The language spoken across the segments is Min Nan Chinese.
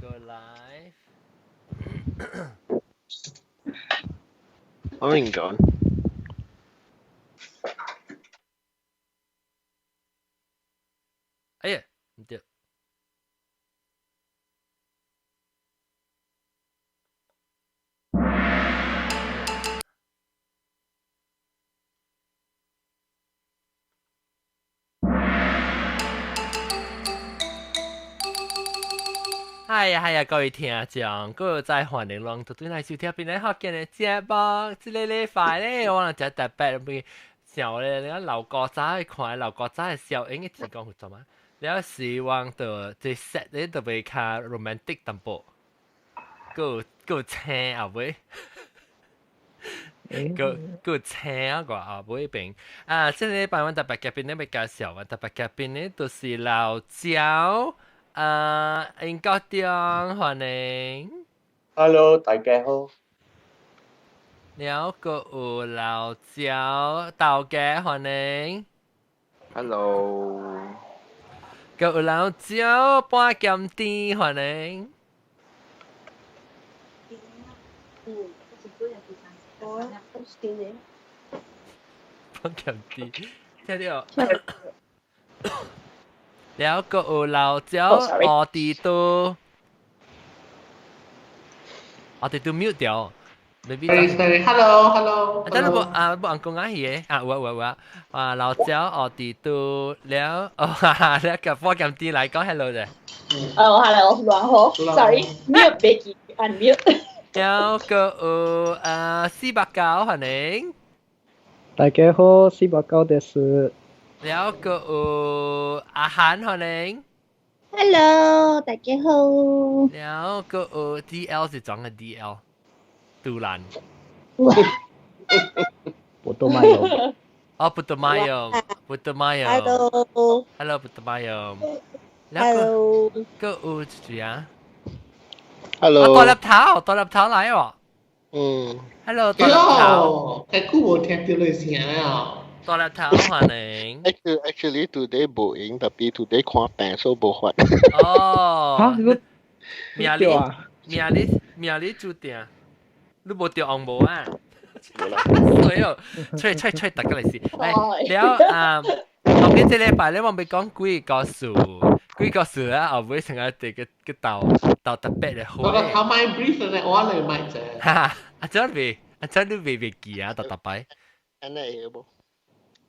Go live。我明講。哎呀，唔對。係啊係啊，各位聽眾，各位在歡迎攏對來收聽邊個福建的節目。這個禮拜咧，我若真特別，想咧，你講老古早看老古早的小影的天光有做嘛？了希望就這 set 咧特別較 romantic 淡薄，閣閣青後尾，閣閣青啊個後尾邊啊！這個禮拜阮特別嘉賓咧欲介紹，阮特別嘉賓咧就是老焦啊，英國中歡迎。 Hello，大家好。了閣有老焦豆家歡迎。 Hello。閣有老焦半鹹甜歡迎。半鹹甜，聽著。了閣有老焦奧迪多，奧迪多 mute 掉。maybe Sorry, sorry. Hello, hello. 啊，等你無啊，無人講啊彼个啊，有啊有啊有啊，啊老焦奧迪多了，哦哈哈，了個半鹹甜來講 hello 者。哦，hello，亂好，sorry，mute 別記，unmute。了閣有啊四百九歡迎。大家好，四百九です。了閣有阿韓歡迎。 Hello，大家好。了閣有 DL 是裝個 DL，杜蘭。不都買有。哦，不都買有，不都買有。 Hello。 Hello，不都買有。 Hello。閣有誰啊？Hello。啊，大粒頭，大粒頭來哦。嗯。 Hello，大粒頭。太久無聽著你聲啊。大粒頭歡迎。 Actually today 無閒，特別 today 看病所以無法。哦。嚇？你名你名你名你注定，你無著紅毛啊？所以哦，吹吹吹，大家來試。來了啊，當今這禮拜咧，我欲講幾個事，幾個事啊，後尾成日佇個個鬥鬥特別的好。我個頭買 brief 咧，我來買者。哈哈，阿張未，阿張你未未記啊？特特擺。按呢會無？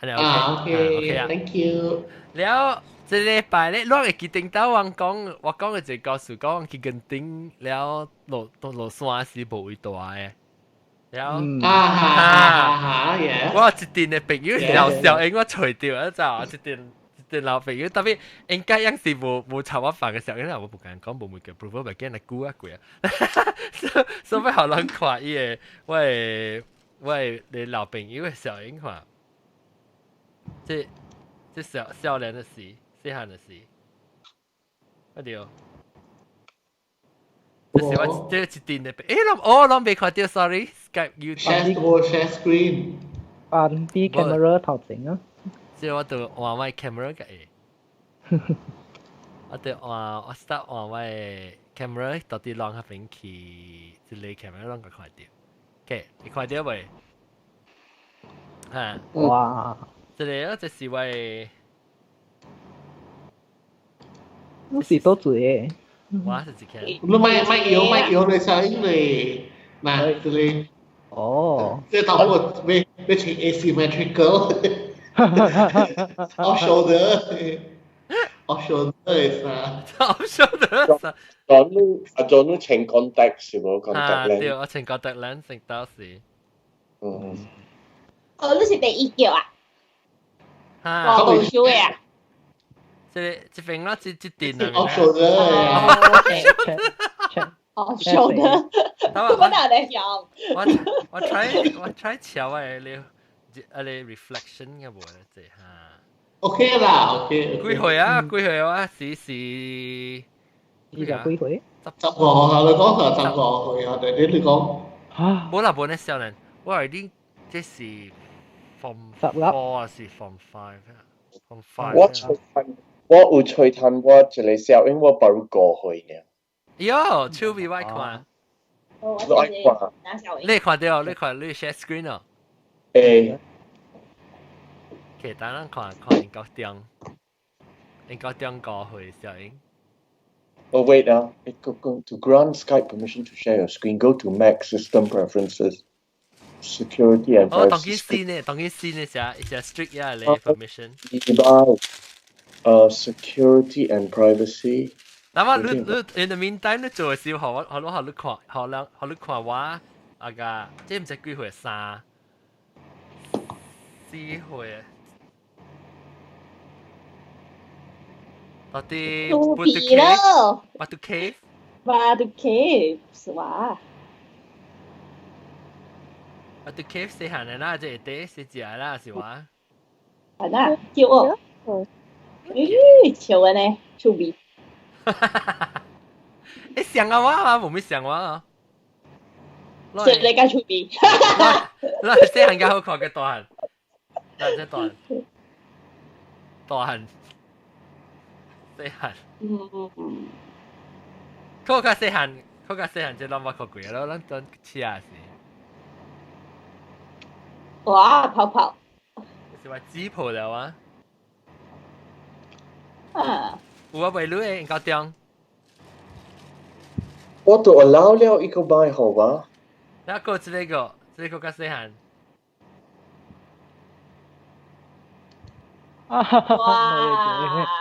啊，OK OK 啊，Thank you。了，這禮拜咧，我會記頂到我講，我講的一個故事，講去墾丁了落落山時無位大的。了，啊哈哈，我有一陣的朋友老小英，我揣著啊，就一陣一陣老朋友，特別應該樣是無無插我飯的小英，我不敢講，無物件，prove 袂見來久啊貴啊，所以予人看伊的，我的我的老朋友的小英看，這這少少年的時，細漢的時，啊對。這是我這一陣的，欸，攏哦，攏未看著，sorry，Skype you share 個 share screen，扮啲 camera 頭前啊。這我就換我 camera 個我就換我 start 換我 camera 到底啷個邊去，這個 camera 啷個看著？OK，你看著未？哈！哇！這個這是我的，你是倒做的？我是一個。你莫莫搖莫搖你聲音咧，嗱，這個。哦。這頭我欲欲穿 asymmetrical。Off shoulder。Off shoulder 的衫。 Off shoulder 衫。阿 John 阿 John 你穿 contact 是無 contact lens？對，我穿 contact lens 成到時。嗯。哦，你是第一叫啊？哈。我無收的啊。這個這邊我這這電啊。 Off shoulder。 Off shoulder。我哪會曉？我我 try 我 try 瞧我的了，啊你 reflection 嘅無咧，這哈。 OK 啦，OK。幾歲啊？幾歲啊？是是。二十幾歲？ 15歲，你講係15歲啊？定你講？嚇！無啦無呢少年，我係你這是 form four 還是 form five 啊？form five。我吹我有吹探我一個小，因為我爸五歲爾。喲，手臂我看。我愛看。你看到？你看你 share screen 哦。誒。其等咱看看應該中，應該中個歲小英。 Oh wait, it go to grant Skype permission to share your screen. Go to Mac System Preferences, Security and 哦，當今 Privacy. 新呢，當今新呢，寫寫 strict 呀咧 permission。 Security and privacy. 那麼你你 in the meantime 你做嘅時候，我我我你看，學兩學你看我啊個，這毋知幾歲，三四歲。到底趣味咯。 Batu Cave。 Batu Cave 是話。 Batu Cave 細漢的啦，這會得是食啦，是話。係啦，叫我。咦，笑嘅呢，趣味。你想啊我啊，無咩想我啊。食你較趣味。那細漢較好看嘅大漢，那這大漢，大漢。細漢。嗯。佢較細漢，佢較細漢，這攏捌看過咯，咱當試下是。哇，泡泡。是話紙泡了啊？啊。有啊，袂女的應該中。我都 allow 了一個擺好吧？那個這個，這個較細漢。哇，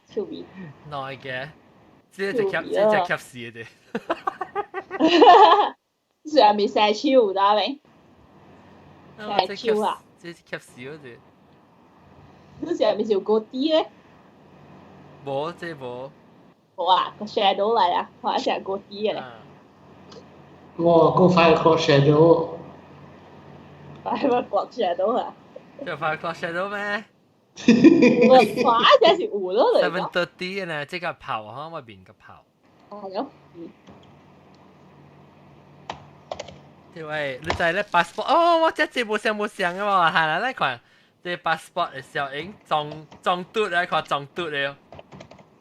趣味。哪個？這隻吸，這隻吸死的。上面射手得未？射手啊！這是吸死嗰隻。你上面是有高啲咧？無，這無。無啊，個 shadow 嚟啊，我成高啲嘅咧。我個 five o'clock shadow。 5 o'clock shadow 啊？這 5 o'clock shadow 咩？我看這是有咯嚟。 7:30呢，這個跑哈，我面個跑。係咯。對喂，你知咧 passport 哦，我這這無相無相嘅嘛，係啦，你看這 passport 的小英裝裝嘟來看裝嘟了，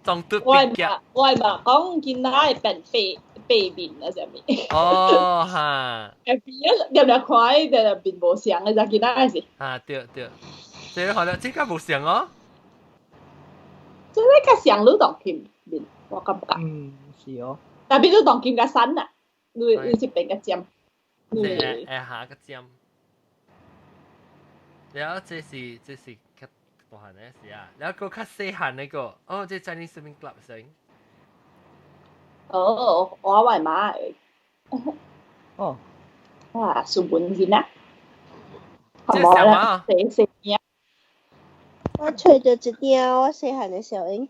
裝嘟我嘛我嘛講見他係變背背面啊，上面。哦哈。誒變入入看，就變無相嘅，就見他是。啊對對，這個好像這個無相哦。這個較像你當今面，我感覺。嗯，是哦。特別你當今較瘦啊，你你是變較尖。誒下個尖。然後這是這是較大漢的是啊，然後個較細漢那個，哦，這 Chinese Swimming Club 聲。哦，我外媽。哦。哇，書本先啦。這啥嘛？細細件。我揣著一鼎我細漢的小英。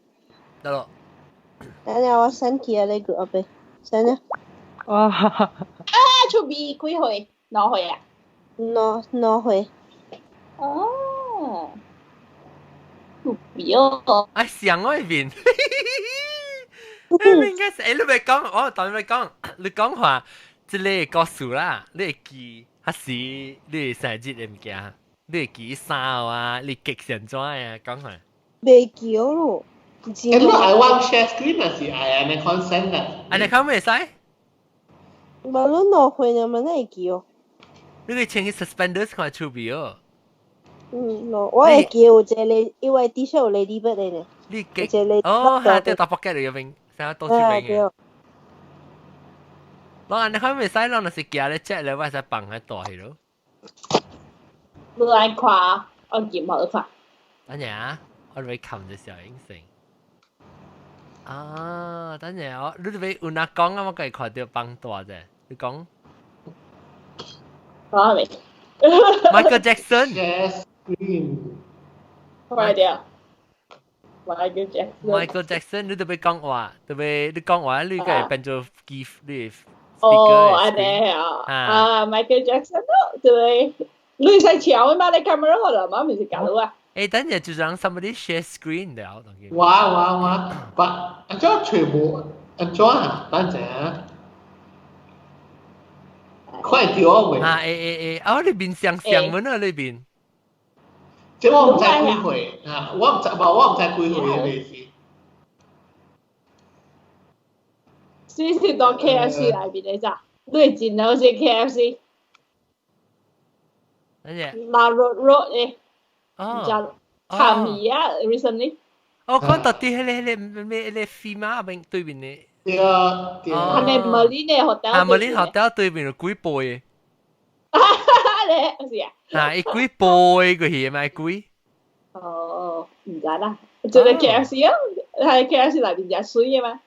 得咯。等下我刪去啊，你個後邊，刪了。哇！啊，出面幾歲？兩歲啊？兩兩歲。哦。出面哦。哎，上我面。你應該是，你咪講，我當你咪講，你講話，這個故事啦，你會記，還是你會生日的物件？你會記衫啊？你記成怎啊？講話。袂記咯。欸，你愛我 share screen 還是愛按呢款 send 啊？按呢款袂使？無你兩歲了嘛，哪會記哦？你去穿去 suspenders 看趣味哦。嗯，我會記有一個，因為底下有 ladybird 的呢。你記哦，嚇，對，大 pocket 裏邊，成日到處邊嘅。我按呢款袂使，咱若是行咧遮咧，我會使放喺大去咯。你愛看，我見無你看。等陣啊，我來冚隻小英先。啊，等陣我，你欲有哪講啊？我家看著放大者，你講。講未？Michael Jackson。 Yes. 快點。Michael Jackson。 Michael Jackson，你特別講話，特別你講話，你個會變做機，你哦，按呢啊，啊，Michael Jackson 咯，對，你使搶嘛？你 camera 好啦嘛，毋是搞到啊？誒，等陣就讓 somebody share screen 了，我我我，不，按怎全部按怎啊？等陣啊，快掉未？啊，誒誒誒，啊，你面相像乜啊？你面？這我毋知幾歲啊！我毋知，無我毋知幾歲嘅意思。這是到 KFC 內邊的咋？你真好是 KFC。乜嘢？ Larut Road 的。哦。卡米啊，recently。我講到啲迄個咩迄個飛馬邊對面的。對啊，對。係咪 Merlin 的 hotel？啊，Merlin hotel 對面有幾倍。咧，是啊。啊，伊幾倍過去嘛，幾？哦，毋知啦，這個 KFC 啊，喺 KFC 內邊食水的嘛。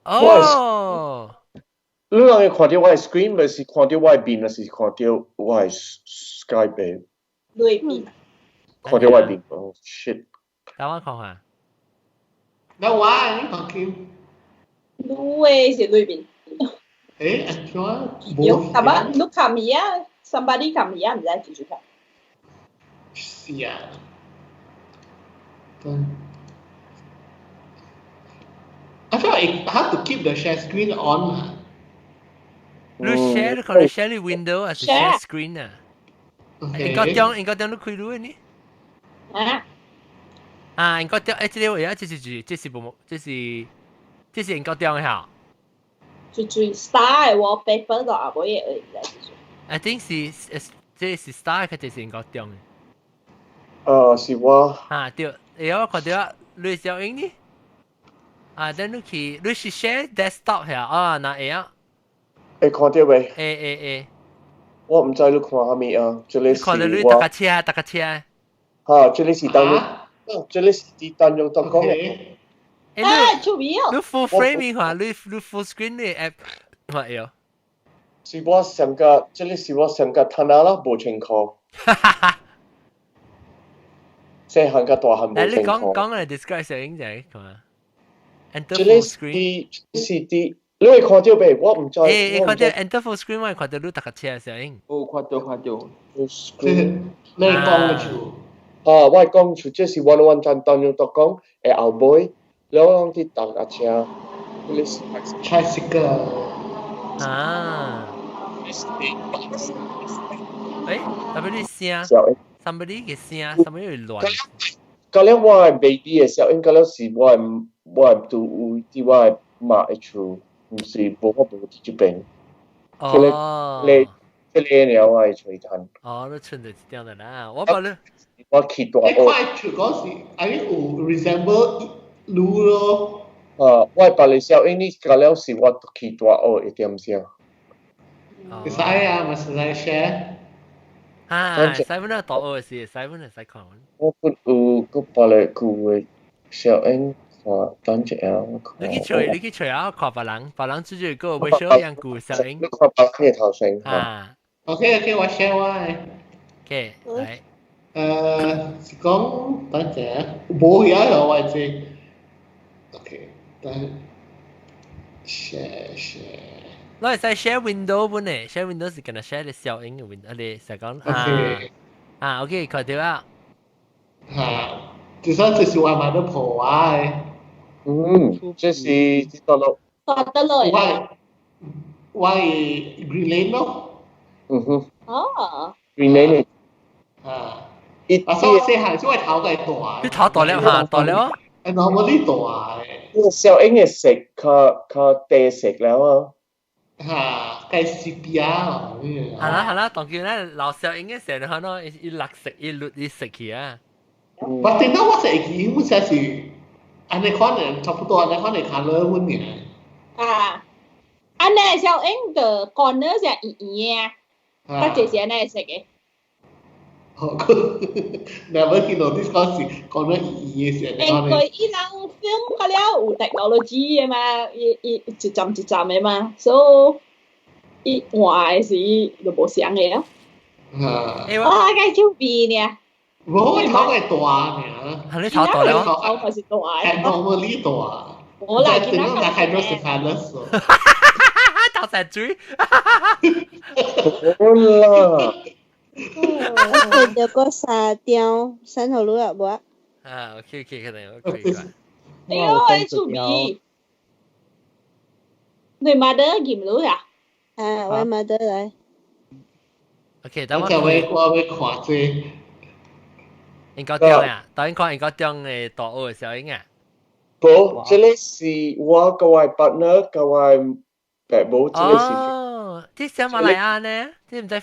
哦。你人會看到我的 screen，還是看到我的面，還是看到我的 Skype 的？對面。看到我的面，哦 shit！等我看下。那我你講叫？你的是對面。誒，安怎？有，但係你 come here，somebody come here，毋知繼續看。是啊。對。I feel like how to keep the share screen on 啊？你 share 可能 share 你 window 還是 share screen 啊？應該點你開錄呢？啊？啊，應該點？誒，這個位啊，這是這是無，這是應該點嚇。就最 star 的 wallpaper 就後尾的而已。 I think 是，這是 star，佢就是應該點的。啊，是我。啊，對，會我看到你小英呢？啊，等你去，你是 share desktop 嚇？啊，那會啊？會看到未？會會會。我毋知你看啥物啊？這個是看到你逐架車，逐架車。哈，這個是當用，這個是佇單用當講的。啊，出名哦！你 full frame 看，你 full screen 的 app 看會哦。是我上個，這個是我上個攤啊啦，無清楚。細漢甲大漢無清楚。你講講來 describe 小英仔看。Enter 這個 full screen。是佇，你會看到未？我毋知。欸，看到 enter full screen，我會看到你逐架車小英。哦，看到看到。 screen。你講嘅厝。啊，我講厝，這是我完全當用當講的後尾，了我講佇逐架車，這個是 tricycle。啊。欸，特別你聲，somebody 嘅聲，somebody 會亂。甲了我的 baby 的小英，甲了是我的拄有佇我的媽的厝，毋是無我無佇這邊。哦。你這個爾我會揣趁。哦，你存著一點的啦，我把你。我去大學。你看厝嗰時，I mean 有 resemble 路咯。啊，我別個小英，你甲了是我去大學的點聲。會使啊，咪是來 share。啊，使本啊，大學是使本會使看。我不有閣別個舊的小英看，等一下我看。你去揣，你去揣啊！看別人，別人出去個會小樣舊小英。你看別人的頭先。啊。 OK OK，我 share 我的。 OK，來。是講等陣，無遐個我這。OK，等 share share。我會使 share window 本呢，share window 是敢若 share 你小英的 window，你實講啊啊，OK，看到啊。嚇，就算這是我買的破啊。嗯，這是這段路。得落。我 Green Lane 咯。嗯哼。哦。 Green Lane。啊。啊，所以細漢就會頭個大。你頭大了嚇，大了。誒，normally 大。小英的色較較低色了啊。嚇，計 sepia 啊。係啦係啦，當叫咧老小英嘅時候，可能伊綠色伊綠伊色去啊。我聽到我是會記，本身是按呢款的，差不多按呢款的 colour 本爾。啊，按呢小英的 corner 是圓圓的，啊，這是按呢色的。哦，never 見到啲嗰時講得圓圓嘅時候。因為伊人 film 個了有 technology 的嘛，伊伊一站一站的嘛，所以伊換的時就無相的啊。啊！哇，該手臂呢？無，我頭係大呢。係你頭大了？頭還是大。係 normally 大。我來見他 hydrocephalus。頭成水。好啦。我看到個沙雕，山頭路啊，無啊？啊，OK OK，可能 OK。哎呦，出味！你媽的見到呀？啊，我媽的來。 OK，等我。我會看這。應該點啊？等看應該點的大學的小英啊。無，這个是我佮我 partner 佮我爸母，這个是。哦，這小馬來亞呢？這毋知啊，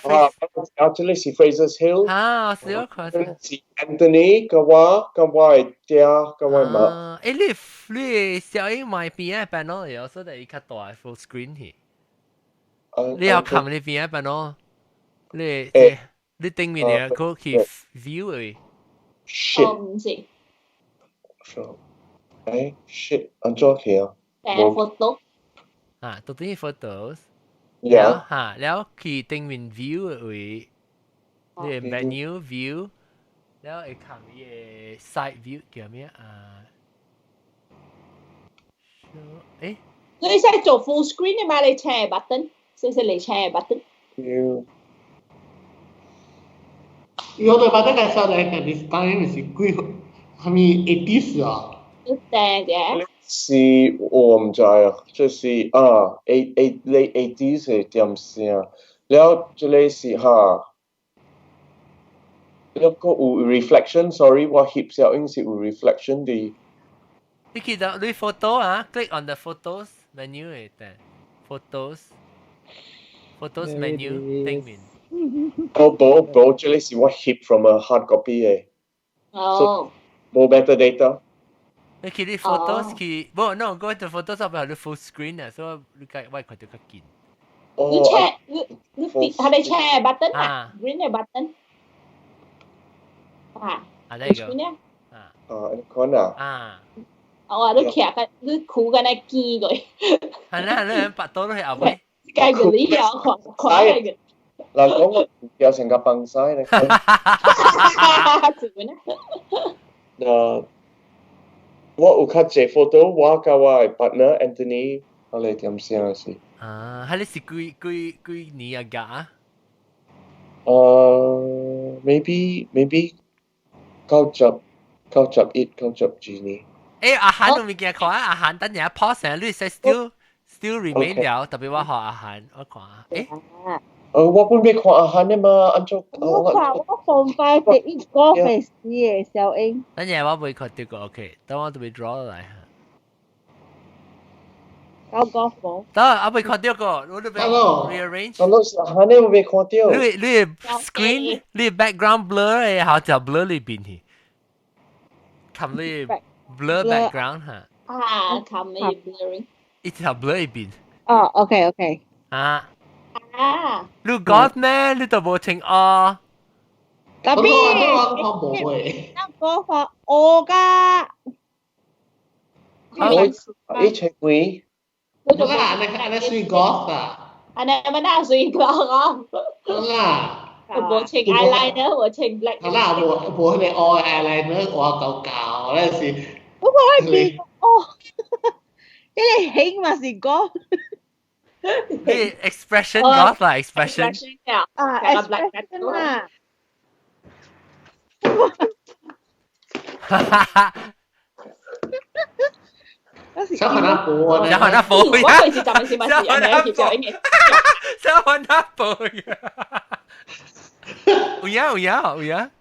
啊，這个是 Fraser's Hill。啊，是我看。這个是 Anthony 佮我佮我的爹佮我媽。欸，你小英買邊仔 panel 有，所以伊較大 full screen 去。你要看你邊仔 panel？你你頂面嘅個去 view 的。 Shit。唔是。欸，shit，按怎去啊？ Photo。啊，到底 photos。 Yeah。嚇，了去頂面 view 的位，你 menu view，了會看伊的 side view 叫咩啊？欸，你使做 full screen 的嘛？你青 button，細細嚟青 button。 View。有對把這個小來看，你當然是幾係咪 80s 啊？對嘅。是我毋知啊，就是啊，eight late 80s 的點聲，了這个是哈，了閣有 reflection，sorry，我翕小影是有 reflection 的。你記得你 photo 啊，click on the photos menu 的，photos menu 頂面。哦，無無，這个是我翕 from a hard copy 的。哦。無 metadata。你去你 photos 去，無 no go to photos 後邊你 full screen 啊，所以你計我看到較緊。你 check 你你係你 check button 啊，green 的 button。啊。啊，呢個。啊。啊，你看啊。啊。哦，你徛個你苦緊來見過。係啦係啦，白刀都係後尾。計個你又看看個。人講我有成個崩晒你。哈哈嗱，我有較濟 photo，我佮我的 partner Anthony，我來點聲是。啊，係你是幾幾幾年啊？㗎？ Maybe 91 92年。欸，阿韓都未見看啊！阿韓等陣 pause 你使 still remain 了，特別我學阿韓，我看啊，欸。我本欲看阿韓的嘛，按怎？我看我 form five 第一個 face 的小英。等陣我未看到個 OK，等我都未 draw 來。搞 golf 無？得，我未看到個，我都未 rearrange。我老是阿韓的我未看到。你 screen 你 background blur 的，好就 blur 裏邊去，冚你 blur background 嚇。啊，冚你 blurring。一條 blur 裏邊。哦，OK OK。啊。啊！你 golf 咩？你都無穿哦。特別。我無會。那 golf 學㗎。我一穿幾？我做啊，你看你算 golf 啊？啊，你咪那算 golf 啊？啦。我無穿 eyeliner，我穿 black。好啦，無無彼個 eyeliner，我夠夠那是。我講變哦，這个型嘛是 golf。你 expression golf 啦，expression。啊，expression 啦。哈哈哈！小可那波，小可那波，我開始就是咪是安尼翕小影嘅，小可那波，有影有影有影。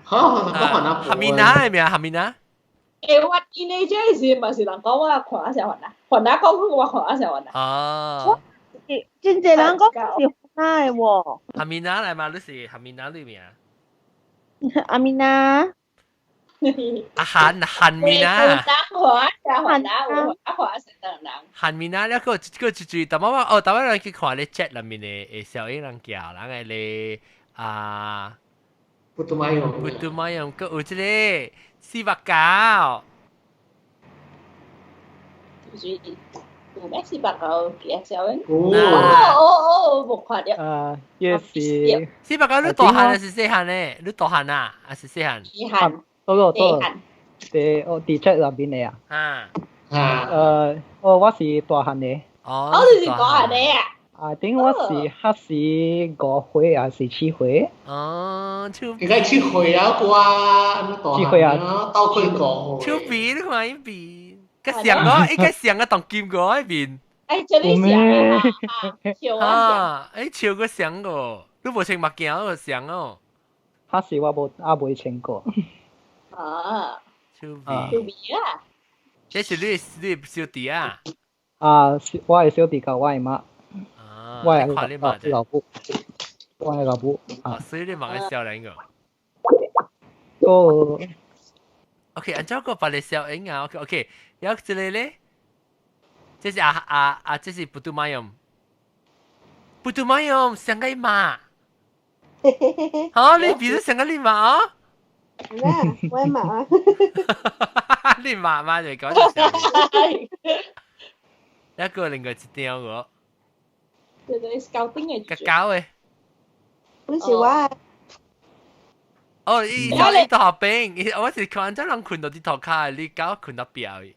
好，講可那波。哈米娜係咪啊？哈米娜。欸，我 teenager 時嘛是人講我看啊成雲啊，雲啊講我看啊成雲啊。哦。真濟人講是雲啊的喎。哈米娜來嘛？你是哈米娜裏面。阿米娜。阿韓韓米娜。看啊，看啊，看人。韓米娜，了個個一句，但我哦，但我人去看咧 chat 內面的小英人寄人的咧啊。不都買用。不都買用，閣有這個489。有咩489寄小英？哦哦哦，無看著。啊，也是。489你大漢還是細漢咧？你大漢啊，還是細漢？細漢。多個多個。佇哦，佇 chat 內面的啊。啊。啊。哦，我是大漢的。哦。我是大漢的啊。啊，頂我是還是5歲還是7歲？哦，應該7歲啊啩，7歲啊，到佢5歲。手臂你看伊邊，個像個，應該像個當金個那邊。哎，這裡像啊，笑啊，哎，笑個像個，你無穿目鏡個像哦。還是我無啊未穿過。啊。趣味。趣味啊！這是你小弟啊？啊，我的小弟佮我的媽。啊，我的看你媽老母，我的老母。啊，所以你媽個少年個。哦。 OK，按照個把你小英啊，OK OK，有一個咧，這是啊啊啊，這是 putu mayam，putu mayam 上個媽。好，你比如上個你媽啊？咩？我媽。你媽媽就講就一個另外一張個。這個是高頂的。較高的。不是我。哦，伊伊頭邊，我是看這人睏到佇塗跤，你搞睏到壁去。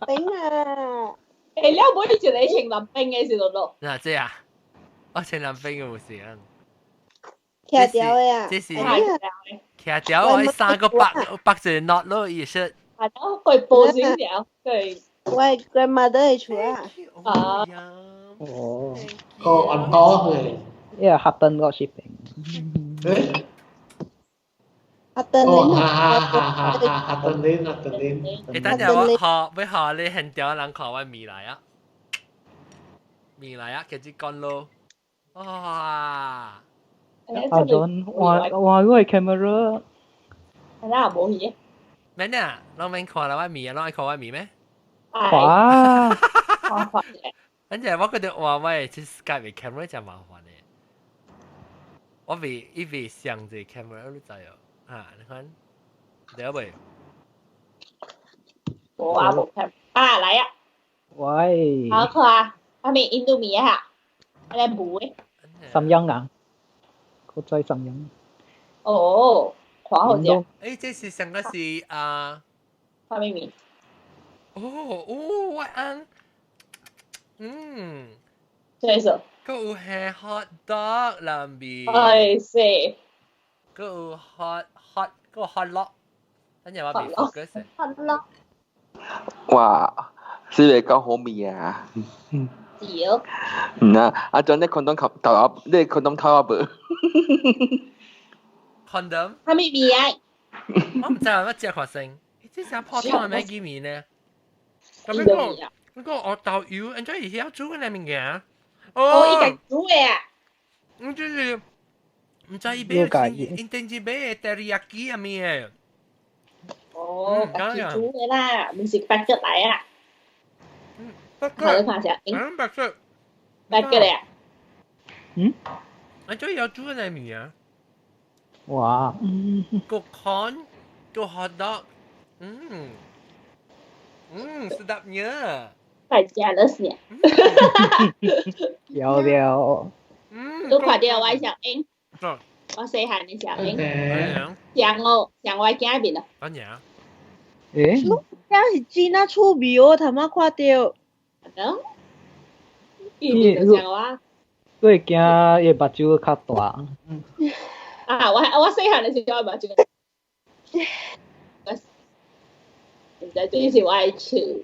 邊啊！欸，了尾一個穿藍冰的是囉？嗱，這啊，我穿藍冰的有時啊。徛條的啊！這是徛條，我三個白白一個 knot 咯，伊是。係咯，佢報先條，佢。我 grandmother 的厝啊。啊。哦。個按多去。呢個黑燈嗰個攝影。誒？黑燈。哦，哈哈哈哈哈！黑燈黑燈。你等陣我學，要學你現條人看我面來啊，面來啊，開始講咯。哇！阿 John，哇哇，我的 camera。係啦，無去。咩啊？攏免看啦，我面啊，攏愛看我面咩？哇！看看。反正我覺得哇喂，這 Skype 的 camera 真麻煩的。我未伊未上這 camera，你知哦？啊，你看，對未？無啊，無看。啊，來啊！喂。好看啊！阿咪印度麵啊，阿來補的。三樣啊？我再三樣。哦，看好食。誒，這是上個是啊？啥物麵？哦哦，我按，嗯。這是。閣有係 hot dog 南邊。哎是。閣有 hot hot 閣有 hot log，等陣我未 focus。 hot log。哇！是袂夠好味啊！是哦。嗯啊，阿 John 你 condom 頭頭你 condom 頭啊無？condom？啥物味啊？我毋知啊，我食看先。這啥普通的麥記麵呢？咁樣個嗰個我豆油，按怎伊曉煮的物件？哦，伊家煮的啊。嗯，就是毋知伊買，𪜶頂次買的 teriyaki 啊物的。哦，家己煮的啦，毋是白色來啊。白色。你看下，嗯，白色。白色的啊。嗯？按怎伊曉煮的物件？哇！個 corn，個 hot dog，嗯，嗯，sedapnya。太jealous 呢。有了。嗯。都看著我小英。我細漢的小英。像哦，像我囝面啊。乜嘢？誒？這是真啊趣味哦，頭仔看著。喏。伊就像我。你會驚伊目睭較大。啊！我細漢的時候目睭，我唔知這是我的厝，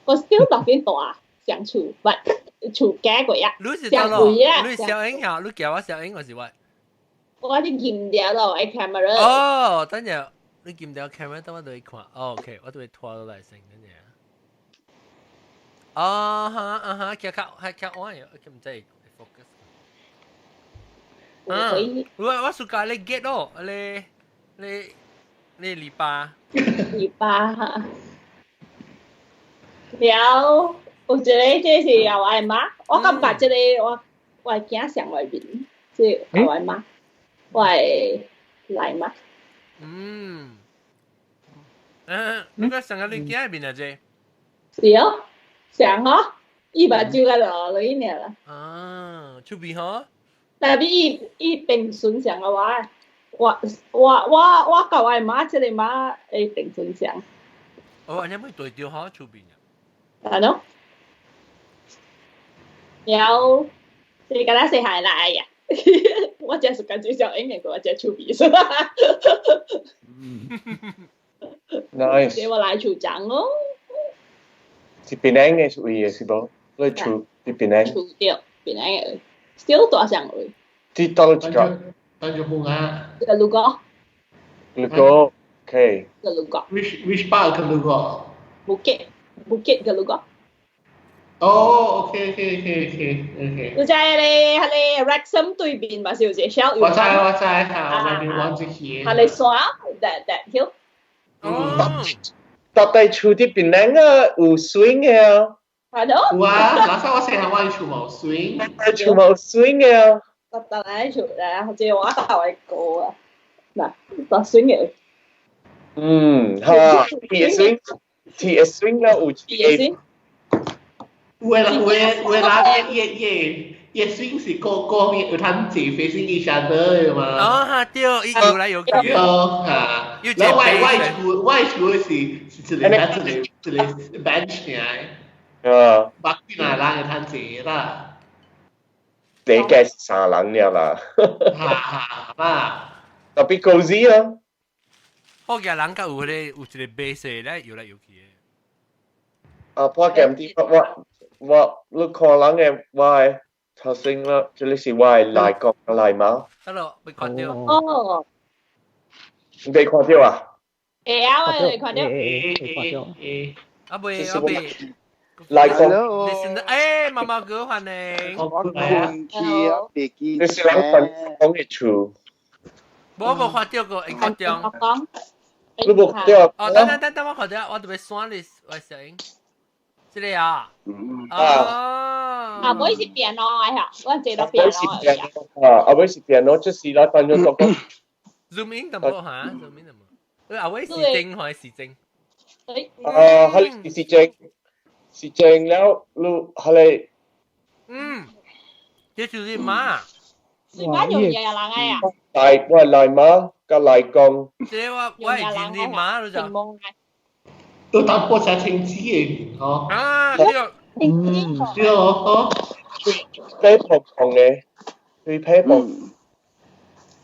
我 still 落變大，上厝，不厝假過啊，上貴啊！你小英啊？你叫我小英還是我？我啲撳掉咯，我 camera。哦，等陣你撳掉 camera，等我對看。哦，OK，我對拖落來先，等陣。啊哈啊哈，較較係較我唔知 focus。嗯，我 suka 你 get 咯，你你你禮拜。禮拜哈。了，有一個這是我的媽，我感覺這個我的囝上外面，這我的媽，我的來媽。嗯。嗯，你個上個你囝面啊？這？是哦，上哦，伊目睭個落落去爾啦。啊，出邊嗬？但係伊伊定順上嘅話，我佮我的媽這個媽會定順上。哦，按呢會對著嗬，出邊啊？係咯。了，這個咱細漢來呀，我真是感覺小英嘅，我真出味是吧？Nice。我來厝長哦。是檳城嘅位嘅是無？你厝佇檳城？厝對，檳城嘅，小大上位。佇佗一個？當住半啊。這個如果。Gelugor. Okay. Gelugor. Which part of Gelugor? Bukit Gelugor. Oh, okay. 就在你係你 Wrexham 對面嘛，是有隻小我知我知，嚇，我邊揾一去。係你山 that hill。哦。搭低厝啲邊兩個有 swing 嘅啊。係咯。有啊，嗱，所以我細漢我厝冇 swing。厝冇 swing 嘅啊。特特嚟厝咧，好似我大位高啊。嗱，搭 swing 嘅。嗯，嚇，鐵 swing，鐵 swing 啦，有鐵 swing。有的啦，有的有的人伊伊伊 swing 是個個面有通坐 facing each other 的嘛。哦，哈對，伊游來游去。對哈。然後我厝是是一個一個一個 bench 爾。啊。北邊啊，人會通坐啦。你嘅三人了啦。哈哈啦。特別 cozy 啊。好嘅人較有迄個有一個 base 咧，游來游去的。啊，破鏡啲我。我你看人嘅我嘅頭先啦，這裡是我嘅內國嘅內貓。 Hello，被看到。哦。你被看到啊？會啊，我會看到。會看到。啊未啊未。內國。你是誒，媽媽哥歡迎。我困去啊，袂記。你是人分講嘅厝。我無看到過，會看到。你無看到？哦，等等等等，我看到，我特別刪你我小英。這個啊，啊，啊，尾是 piano 的嚇，我坐到 piano 的。啊，阿尾是 piano，就是啦，當咗個。 Zoom in 淡薄嚇，zoom in 淡薄。阿尾是正還是正？啊，係是正，是正了，你係。嗯，這就是馬。是馬用嘢人來啊？大我係內馬，甲內公。這我我係認你馬，你就。都淡薄仔清子嘅嗬。啊，對。嗯，對哦，對，皮薄嘅，對皮薄。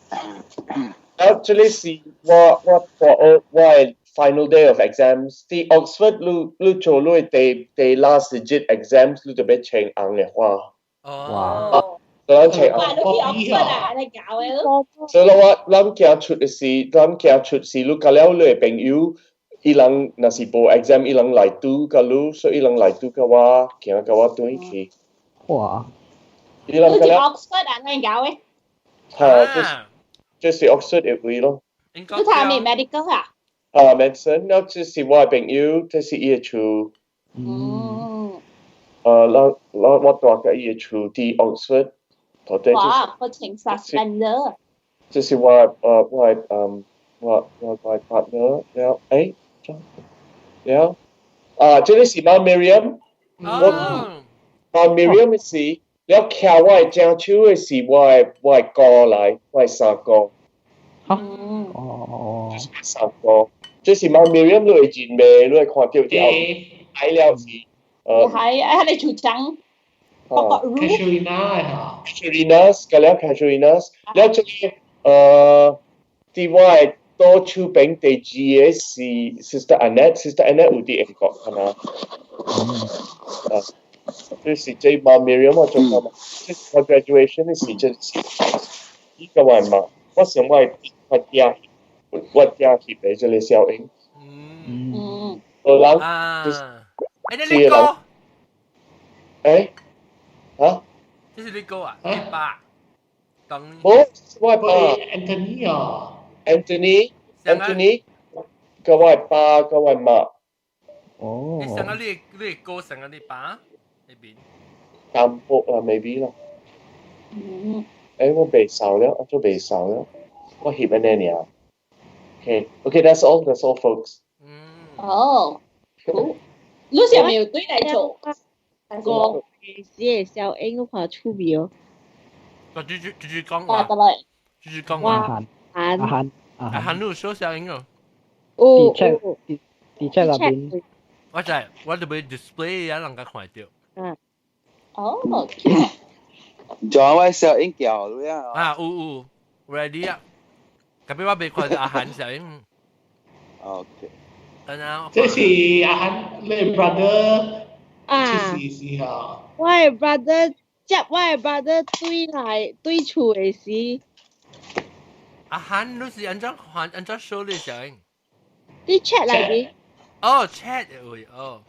啊，這裡是我我我我嘅 final day of exams。佇 Oxford 你你做你第第 last digit exams，你就欲穿紅嘅花。哦。所以穿紅。你去 Oxford 啊？你搞嘅咯。所以我咱行出嘅時，咱行出時，你交了你嘅朋友。伊人若是無 exam，伊人來拄佮你，所以伊人來拄佮我，行佮我轉去。哇！伊人佮了。Oxford 啊，你搞嘅？嚇，就是就是 Oxford 的位咯。你讀咩 medical 啊？啊，medicine，了這是我的朋友，這是伊的厝。嗯。咱咱我住佮伊的厝佇 Oxford，到底。哇！我請 suspender。這是我我嗯我我我 partner 了，誒。了啊，這個是 Mount Miriam，我 Mount Miriam 是了徛我的正手的是我的我的哥來，我的三哥。哈？哦。就是三哥，這是 Mount Miriam 你會認袂？你會看到之後，睇了是。係，係你厝長。啊。 Casuarina 嚇。 Casuarinas，個了 Casuarinas，了這個佇我的左手邊第二個是 Sister Annette，Sister Annette 有佇英國係嘛？啊，這是這 Mount Miriam 我做過嘛？這是我 graduation 的時陣是，呢個我嘛，我想我我嗲我嗲翕的這個小英。嗯。個人。啊。誒，你哥。誒？啊？這是你哥啊？你爸。當。冇，我爸。 Anthony 啊。 Anthony，Anthony，個我爸，個我媽。哦。你上個你你哥上個你爸那邊？淡薄啦，maybe 啦。嗯。誒，我袂熟了，我做袂熟了，我翕安呢爾。Okay, okay, that's all, that's all, folks. 嗯。哦。好。你是咪有對來做？個是小英，我看趣味哦。我繼續繼續講話。得來。繼續講話。阿韓阿韓，你說小英哦。哦。佇 chat 佇佇 chat 那邊。我知，我就欲 display 啊，人家看到。嗯。哦。仲有我小英叫你啊。啊，有有，ready 啊。特別我未看到阿韓小英。 OK。等下。這是阿韓你 brother。啊。是是啊。我的 brother 接我的 brother 對來對厝的時。阿韓，你是按怎看按怎 show 你小英？你 chat 內面。哦，chat 會哦。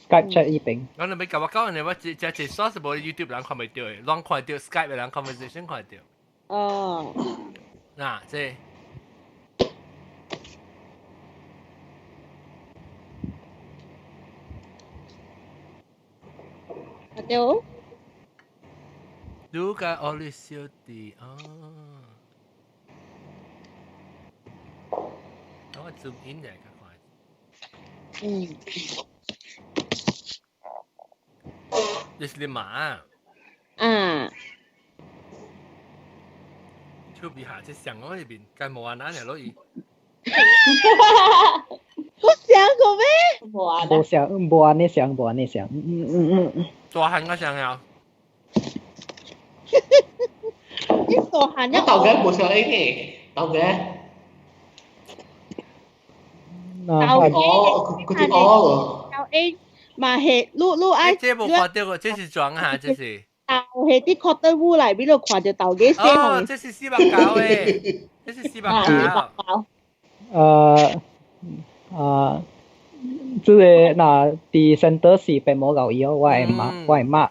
Skype chat 呢邊。我你咪教我講你我只只只 source 無 YouTube 人看袂著的，攏看著 Skype 的人 conversation 看著。哦。嗱，這。對。你甲奧利小弟啊。我 zoom in 嚟較快。嗯。這是你媽。啊。手臂下這上我呢邊，該無按按嚟落去。我想過咩？無想，無按呢想，無按呢想。嗯嗯嗯嗯。大漢個想啊！你大漢我豆嘅無想嘅，豆嘅。豆哦，佢啲哦。豆 A 嘛係，你你愛。這無看著過，這是裝下，這是。豆係啲 cotton wool 內面度看著豆嘅細哦，這是490的，這是490。這個若佇 center 是白毛牛伊哦，我的媽，我的媽。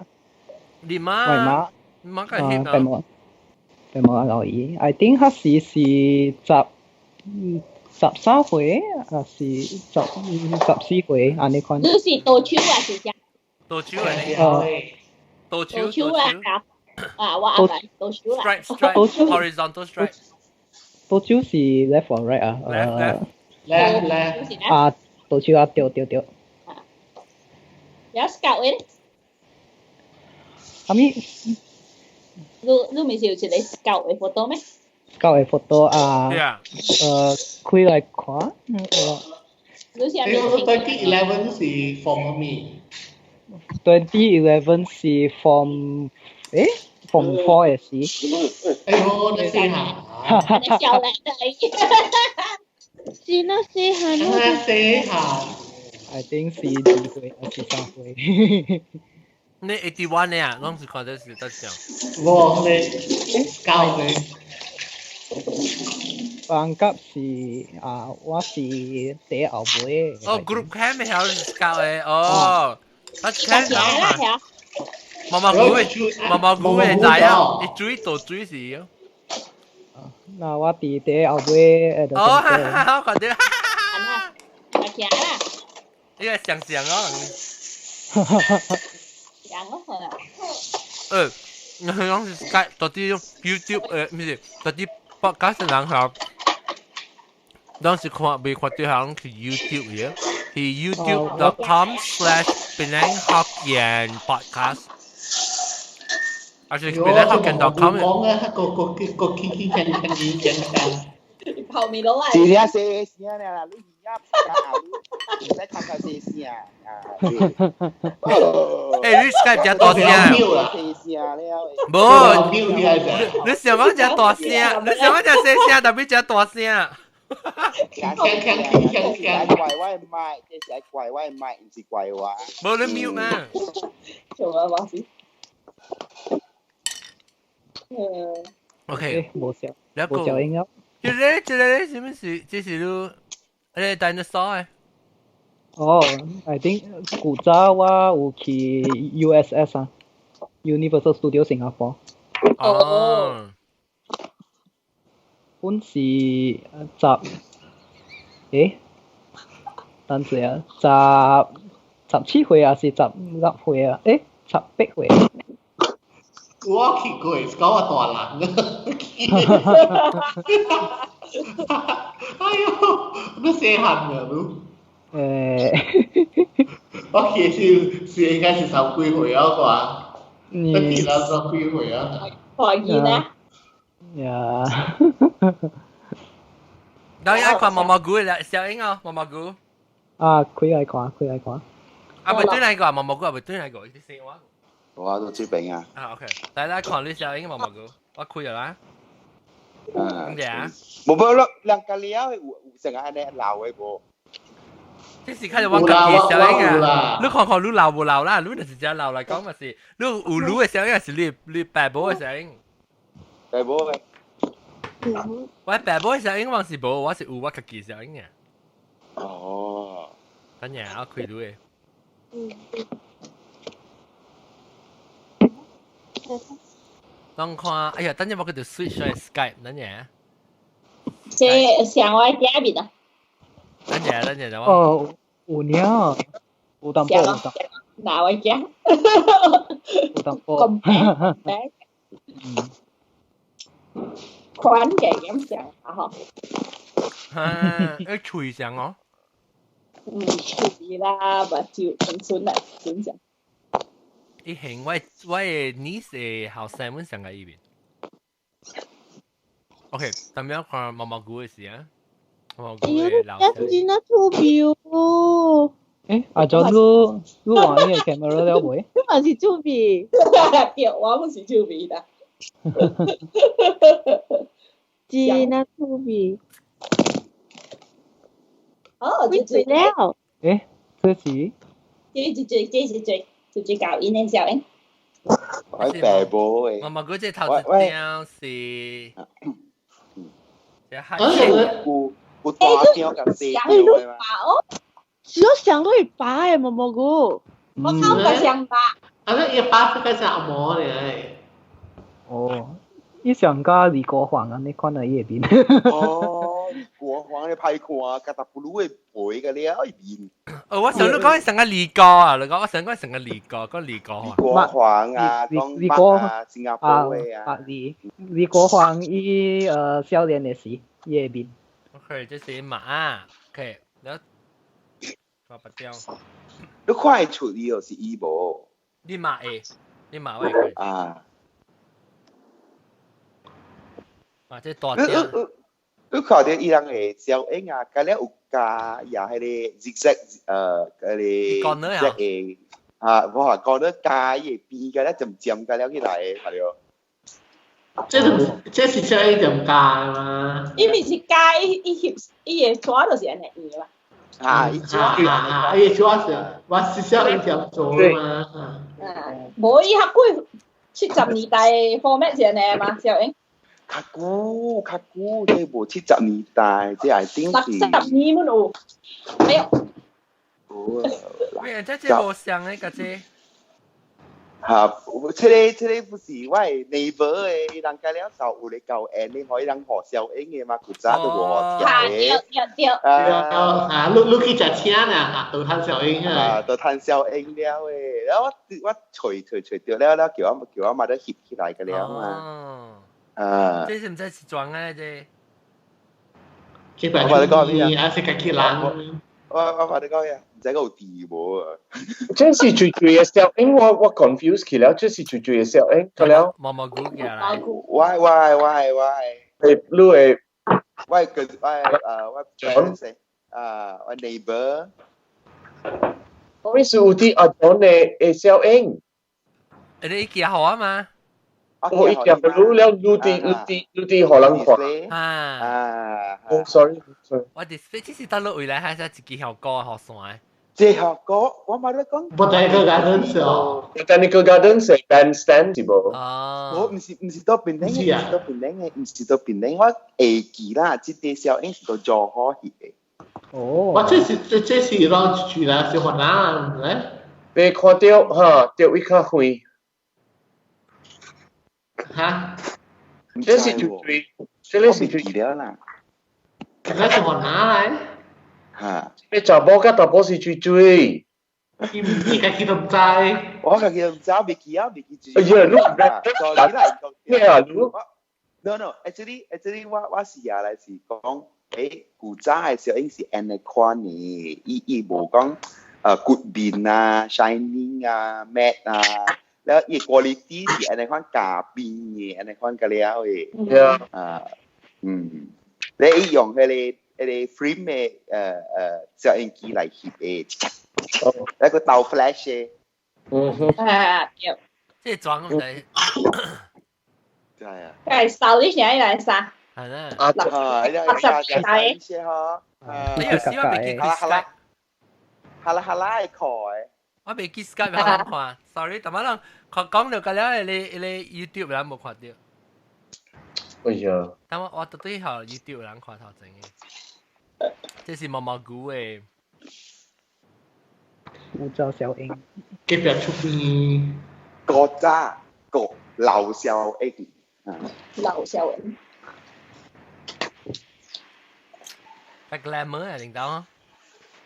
你媽？我的媽。媽個翕白毛，白毛牛伊。I think 彼時是13歲，還是14歲，按呢款。你是倒手還是啥？倒手啊！倒手，倒手啊！啊，我阿咪倒手啦。 Stripe, stripe, horizontal stripe。倒手是 left or right 啊？ Left, left. Left. 啊，倒手啊，對對對。有 scout 嘅？阿咪？你你毋是有一個 scout 嘅 photo 咩？scout 嘅 photo 啊？開來看。你是阿咪 2011是 form 咩？2011是 form 誒 form 4 嘅時。哎呦，你試下。你笑咧，是那細漢。那細漢。 I think 是2歲還是3歲？你81呢啊？攏是看這是得上。我你教你。放假是啊，我是第後尾。哦，group cam 係教的哦。啊，聽到嘛？毛毛菇的，毛毛菇的知啊，伊水倒水是哦。那我佇第後尾。哦，哈哈哈！看到，哈哈哈！阿行啦。呢個上上咯。上咯，可能。你講是 Skype 到底 YouTube 唔是，到底 podcast 人學，當時看未看到行是 YouTube 嘅，是 youtube.com/PenangHokkien Podcast。而且 PenangHokkien.com。講啊，個個個傾傾傾傾傾傾。泡麵攞嚟。是啊，細聲啦，你而家唔使看佢細聲啊。欸，你 Skype 真大聲。細聲了。無，你想講真大聲，你想講真細聲，特別真大聲。聽聽聽聽聽，怪我的麥，這是怪我的麥，毋是怪我。無你 mute 咩？做啊，我是。 OK，無聲，無聲音了。這個這個什麼是？這是你，那個 dinosaur 的。哦，I think 古早我有去 USS 啊，Universal Studio Singapore。哦。本是十，欸，等陣啊，17歲還是16歲啊？欸，18歲。我去過，是講我大人。哎呦，你細漢了你。欸，我去是是應該是十幾歲啊啩，你去了十幾歲啊？大囡仔。呀。當然愛看毛毛菇啦，小英哦，毛毛菇。啊，佢愛看，佢愛看。啊，未對來過毛毛菇，啊，未對來過，你先我。我都這邊啊。啊，OK，來來看你小英毛毛菇，我開咗啦。啊。點啊？無無咯，兩個了有成個按呢老的無？這是看著我家己小英啊！你看看你老無老啦？你就是真老來講嘛是，你有女的小英，還是你你爸母的小英？爸母的。我爸母小英，我是無，我是有我家己小英啊。哦。等下我開錄的。嗯。當看，哎呀，等陣我叫做 switch 去 Skype，等下。這上我鏡面啊！等下，等下，等我。哦，有呢，有淡薄，有淡。哪位鏡？有淡薄。咁平，平。款嘅咁上啊嗬。啊，一喙上哦。嗯，喙啦，目睭很順啦，順上。伊係我的 niece 的後生阮上個依邊。OK，咱們要看毛毛菇的事啊。毛毛菇的老。哎呀，真係出表。誒，阿 John 你你換你的 camera 了未？你嘛是出鼻？對，我不是出鼻啦。真係出鼻。哦，幾歲了？誒，這是？這是最，這是最。直接搞因的小英。我爸母的。毛毛菇這頭一張是，這海鮮。有有大張佮細張的嘛？哦，是我上過去拔的毛毛菇。我靠，個上拔。啊，你一拔個只毛咧。哦，伊上加李國煌啊，你看到伊的面。哦，國煌你歹看，甲達布魯的肥個了面。哦，我想你講成個李高啊，你講我想講成個李高，講李高啊。國煌啊，講李國啊，新加坡的啊。李國煌伊少年的時，伊的面。 OK，這是馬，OK，然後我拔掉。你看會出伊就是伊無？你馬會，你馬會。啊。啊，這大張。你看到伊人的小影啊，佮了有加也彼個 zigzag 彼個 zigzag 的啊，無話講得加伊的邊佮了漸漸佮了起來的，係咯。這是小影就加嘛？伊毋是加伊伊翕伊的紙就是按呢圓嘛。啊，伊紙啊，伊紙是，我是小影就做嘛。啊，無伊較過70年代 format 是按呢嘛，小影。較久較久，這無70年代，這係頂是。60年滿有，沒有。無啊。咩？這這無像的，個這。嚇！這個不是我的 neighbor 的，伊人家了就有咧夠緣的，予伊人學小英的嘛，古早都無學聽的。對對。啊！你去食請啊？就趁小英啊。啊！就趁小英了的，然後我揣揣揣著了了，叫我媽都翕起來個了嘛。啊！這是毋知是裝的這。這擺你啊，是家己人。我話你講嘢，唔知有地無啊？這是最最的小英，我 confuse 起了，這是最最的小英，個了。毛毛菇嘅啦。我我。誒，你會？我個我我 friend 啊，我 neighbor。我是有啲阿 John 的小英。你記好啊嘛？我一夾你了，你啲你啲你啲荷蘭看。啊啊！哦，sorry sorry。我哋這是到落未來還是一支效果學山？這效果我冇得講。 Botanical Gardens 哦。 Botanical Gardens 係 bandstand 是無？哦。我毋是到檳城嘅，毋是到檳城嘅，毋是到檳城。我會記啦，這個小英是到柔佛去的。哦。我這是讓住啦，是雲南咧。被看到哈，到位較遠。哈？這是最最，這個是最了啦。這是雲南來。嚇！你查某佮查甫是最最。伊你家己都毋知。我家己都毋知，未記啊，未記。哎呀，你你來咩啊？你 No no，actually 我是啊來是講，古早的小英是按呢款的，伊無講骨面啊、shining 啊、matte 啊。แล้วอี quality 是按呢款加邊的，按呢款個了的。啊，嗯，你伊用彼個 frame 的攝影機來翕的，一個鬥 flash 的。嗯哼。啊，對。這裝唔知。對啊。係收啲啥來啥？係啦。啊，60代。嗬。你有時我未記 Skype。哈啦哈啦的看。我未記 Skype 好看，sorry，但係人講講到個了，你 YouTube 咱無看到。哎呀！但我特對學 YouTube 人看頭前嘅，這是毛毛菇嘅。古早小英。隔壁出邊。國家國劉少英。劉少英。較 glamour 啊，領導啊。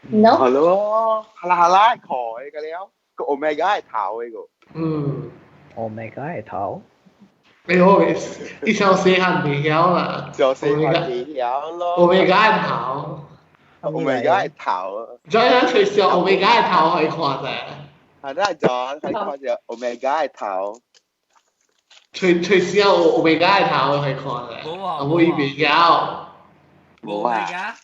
No。係咯，係啦係啦，佢嘅了，個 Omega 係頭呢個。嗯。 Omega 係頭。哎呦，你小細漢未曉啦。小細漢未曉咯。 Omega 係頭。 Omega 係頭。再講隨時 Omega 係頭可以看啫。係啦，就可以看就 Omega 係頭。隨時有 Omega 係頭可以看啫。冇啊，我未曉。冇啊。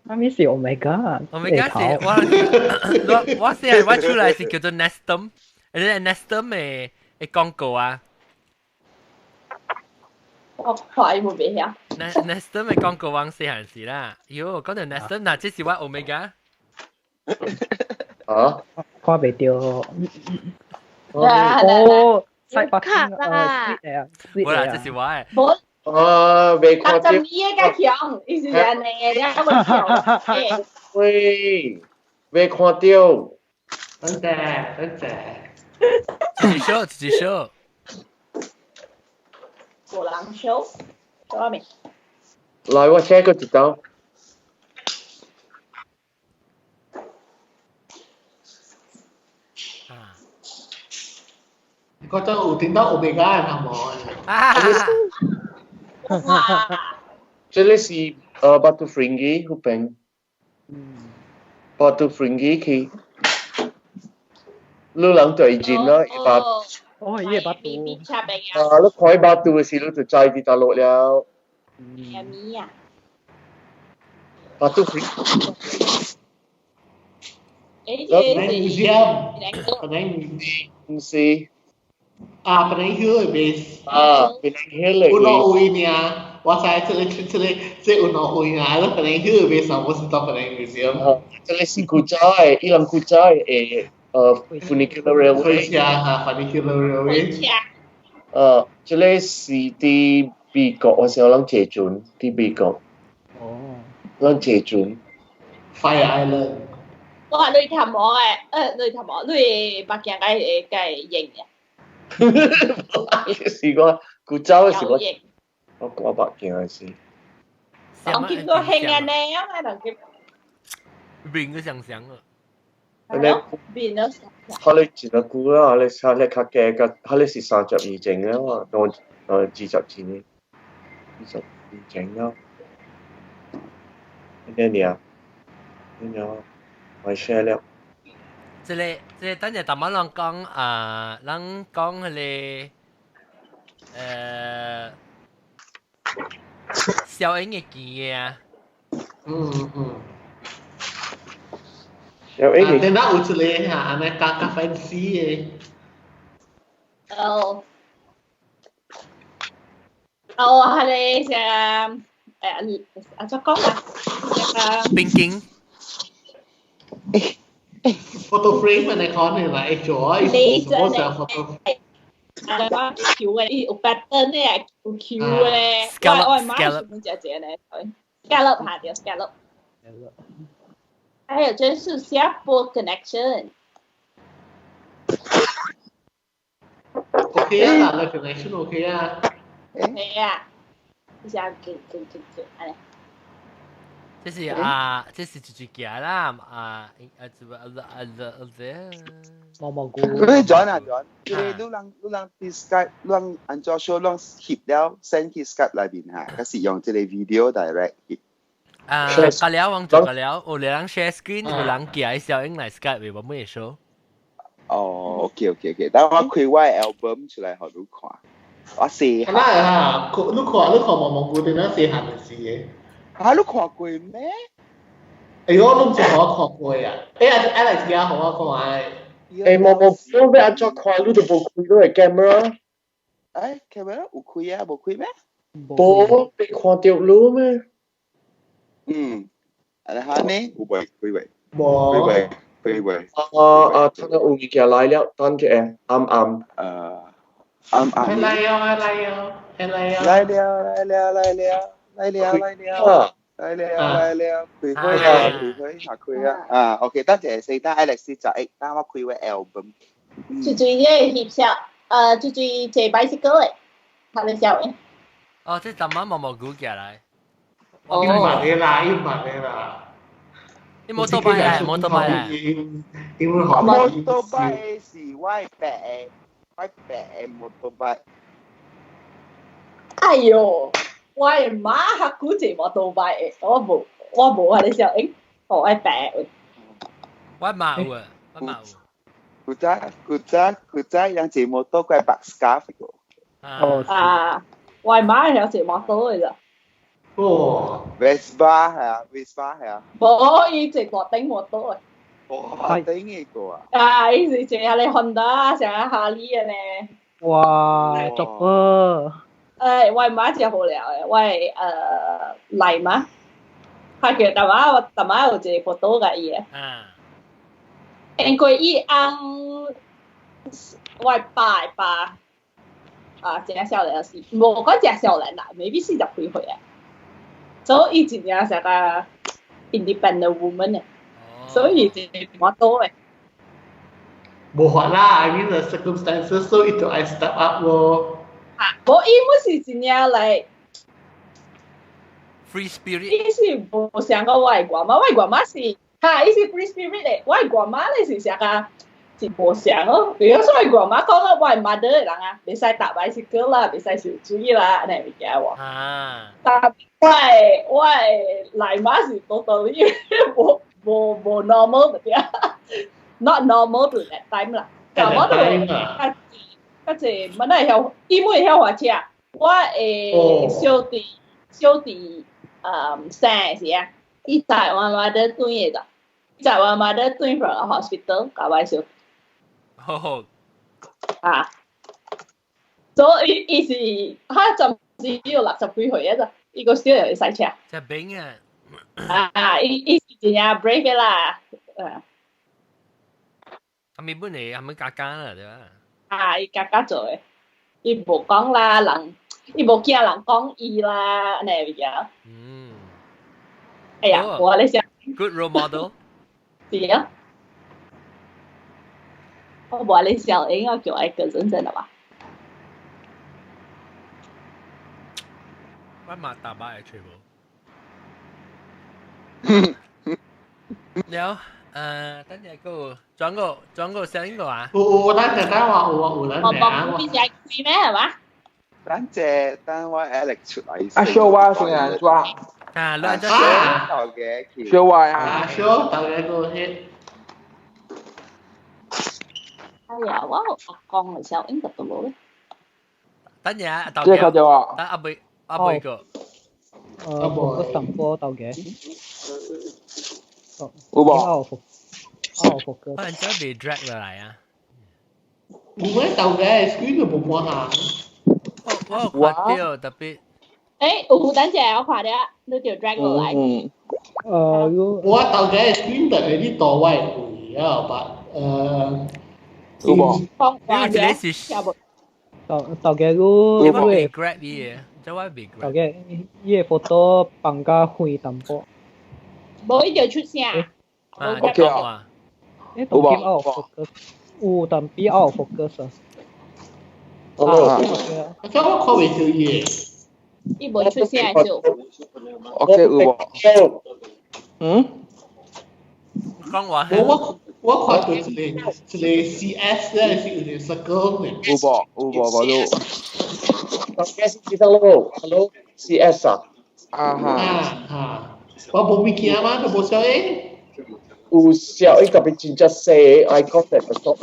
啥物是 Omega？ Omega 是我先係我出來是叫做 Nestum，而且 Nestum 嘅廣告啊。我看伊無袂曉。 Nestum 嘅廣告往細漢時啦，喲，講到 Nestum，嗱，這是我 Omega。啊？看袂著。哦，西北卡啦。冇啦，這是我嘅。無。啊，未看到。啊，就伊個較強，伊是按呢個，你還無強。喂，未看到。等陣，等陣。自己 show，自己 show。無人 show，做咩？來，我寫個一道。啊！覺得有聽到 Omega 係冇？啊！哇！這裡是Batu Ferringhi 嗰邊。Batu Ferringhi 去，你人對人咯，一百。哦，伊個巴肚。啊，你看巴肚嘅時，你就知佇倒落了。咩物啊？巴肚 Ferringhi。誒，這是 museum，本來唔是。啊，本來 hill 嘅 base。啊，本來 hill 嘅。有兩位爾，我知這個有兩位爾，你本來 hill 嘅 base 我是到本來 museum。這個是古早的，伊人古早的funicular railway。火車哈，funicular railway。這個是佇美國，我想人坐船，佇美國。哦。人坐船。 Fire Island。哇！你頭毛嘅，你頭毛，你目鏡該會該型嘅。是我古早的是我，我掛目鏡的是。當見過興嘅呢，啊嘛當見。面都相像啊。面都相像。佢哋前一久啦，佢哋較加，佢哋是32前啦，當20前，22前啦。呢年，呢年我 share 了。這個等陣大馬人講啊，人講彼個小英嘅記啊。嗯嗯。小英嘅。等下有一個嚇，按呢加加 fancy 嘅。哦。哦，係你啥阿怎講啊？冰晶。 Photo frame 你看你來做，伊是我想 photo。啊，我 Q 嘅，伊有 pattern 嘅，有 Q 嘅。我媽是講這這咧，scallop 下掉 scallop。還有這是下波 connection。 OK 啊，那 connection OK 啊。係啊，一下給給給給，哎。這是啊，這是自己行啦，啊啊這個啊啊啊這。毛毛菇。你 John 啊 John，你人啲 Skype，你人按照說人翕了 send 去 Skype 內面哈，還是用這個 video direct 翕。啊，個了王做個了，有人 share screen，有人寄小英來 Skype，我沒會。哦，OK OK OK，等我開我 album 出來，予你看。我細漢。那啊，你看毛毛菇點樣細漢的時嘅？啊！你看過咩？哎呦，攏唔我看過啊！哎呀，愛來聽予我看的。欸，毛毛菇欲按怎看？你都無開你的 camera。哎，camera 有開啊，無開咩？無，欲看著你咩？嗯，啊，哈呢？有未？開未？無。開未？開未？啊啊！睇到有物件來了，等一下，暗暗。暗暗。來喲，來喲，來啊！來了來了來了來了來了來了來了，開會啊開會下開啊啊！OK，等陣先，等 Alex 就誒，等我開個 album。最最個翕相，最最坐 bicycle 的，睇你笑嘅。哦，這昨晚毛毛菇寄來。哦，要問你啦，要問你啦。你摩托擺啊？摩托擺啊？因為學摩托擺是我白，我白摩托擺。哎喲，我的媽較久坐摩托擺的，我無啊！你笑，我愛白。我媽有啊，我媽有。古早古早古早，人坐摩托過白 scarf 個。哦。啊，我的媽係坐摩托的咋。哦，Vespa 係啊，Vespa 係啊。無，伊坐大頂摩托的。哇，頂嘅個啊！啊，伊是坐下咧 Honda，上下哈利的呢。哇，足啊！我媽真好料的，我來媽，他叫大媽，我大媽有一個 photo 甲伊的。因為伊翁我爸的爸啊，真少年時，無講真少年啦，maybe 40幾歲啊。所以伊真正是個 independent woman 的，所以是摩托的。無法啦，I mean the circumstances，所以就愛 step up 咯。啊，無伊毋是真正來 free spirit，伊是無像個我的外媽，我的外媽是，哈，伊是 free spirit 的，我的外媽咧是啥個是無像咯。比如說我的外媽講了，我的 mother 的人啊，袂使踏 bicycle 啦，袂使游水啦，按呢物件喎。啊！但我的內媽是 totally 無 normal 的對，not normal to that time 啦。但我都較較濟，乜會曉，伊會曉駛車。我的小弟生的時啊，伊載我媽的轉的咋，載我媽的轉 from hospital 甲我小弟。好。啊，所以伊是，佢暫時有60幾歲啊咋，伊個小會駛車。隻兵啊！啊，伊是真正 brave 的啦，啊。係咪本嚟係咪家家啦對吧？啊，伊家家做的，伊無講啦，人伊無驚人講伊啦，按呢物件。哎呀，我咧想。 Good role model。是啊。我無咧想，應該叫愛個認真的吧？我嘛打敗的全部。了，等下個轉個轉個聲個啊！有等陣等我有啊有等我陣啊無邊只開咩係嘛？等陣等我 Alex 出嚟。啊，小我先啊，抓。啊，你按啊，嘅。小我啊。啊，小大家個迄。哎呀，我講嘅時候應該都冇咧。等陣啊，這個就話。等阿妹阿妹個。我淡薄到嘅。有無？奧福哥。我真係被 drag 落來啊！有咩豆嘅 screen 都無半行。我有看到特別。有等陣我看到，你就 drag 落來。我豆嘅 screen 就係啲多位位啊，但有無？因為這個是豆嘅你我被 grab 伊嘅，這我被 grab。豆嘅伊個 photo 放較遠淡薄。無伊就出聲。啊，OK 啊。當今 out focus，有但比 out focus 啊。哦，我看袂到伊。伊無出聲就。 OK 有無？嗯？講話。我看到一個 CS 咧，是有一個 circle 嘅。有無？有無？無路。 CS 知道咯，Hello CS 啊。啊哈。啊哈，我無物件嘛，都無小應。有小應特別真正細，eye contact 不錯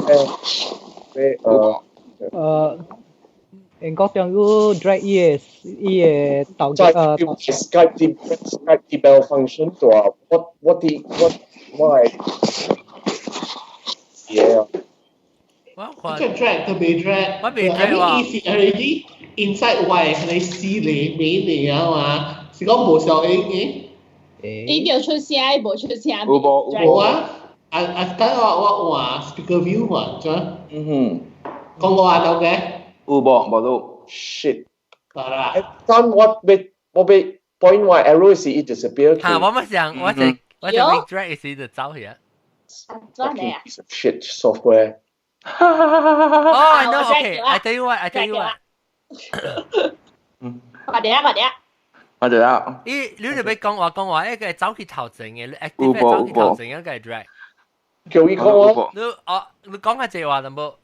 咧。英國中有 drag 伊個豆在 Skype 啲 bell function 度啊，我啲我我係 yeah。我看這 drag 特別 drag，我未 drag 喎。伊是 already inside 外，係你死你美你啊嘛，是講無小應嘅。伊就出聲，伊無出聲。有無？無啊！啊啊！等我換 speaker view 嘛，怎？嗯哼。講我話到嘅。有無？無路。 Shit。啦。當我欲 point 我 arrow 時，伊 disappear。嚇，我咪想，我就 drag 時就走去啊。做咩啊？Piece of shit software。 Oh, I know. Okay, I tell you what. I tell you what. 快點啊！快點啊！我就啦。咦，你就欲講話講話，一個走去頭前嘅，你 active 走去頭前一個係 drag。叫伊講我。你哦，你講下這話就無？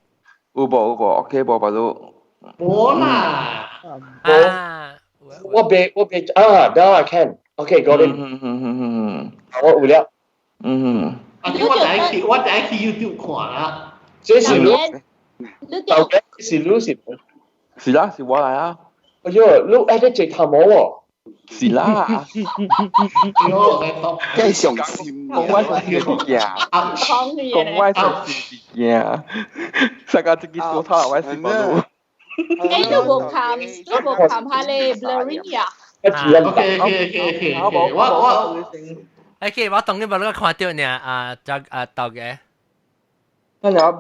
有無有無？OK 無巴魯。無啦。啊！我別啊，now I can. Okay, got it. 嗯嗯嗯嗯我有了。嗯。啊！我第一去 YouTube 看啦。這是你，到底是你是？是啦，是我來啊。哎喲，你愛得這頭毛喎。是啦。真係上心，講我上心物件，講我上心物件，大家自己說他我是冇。誒，你無看，你無看下咧 blurry 啊？ OK OK OK OK，我 OK，我當然無你看到呢啊，就啊豆嘅。那你啊啊！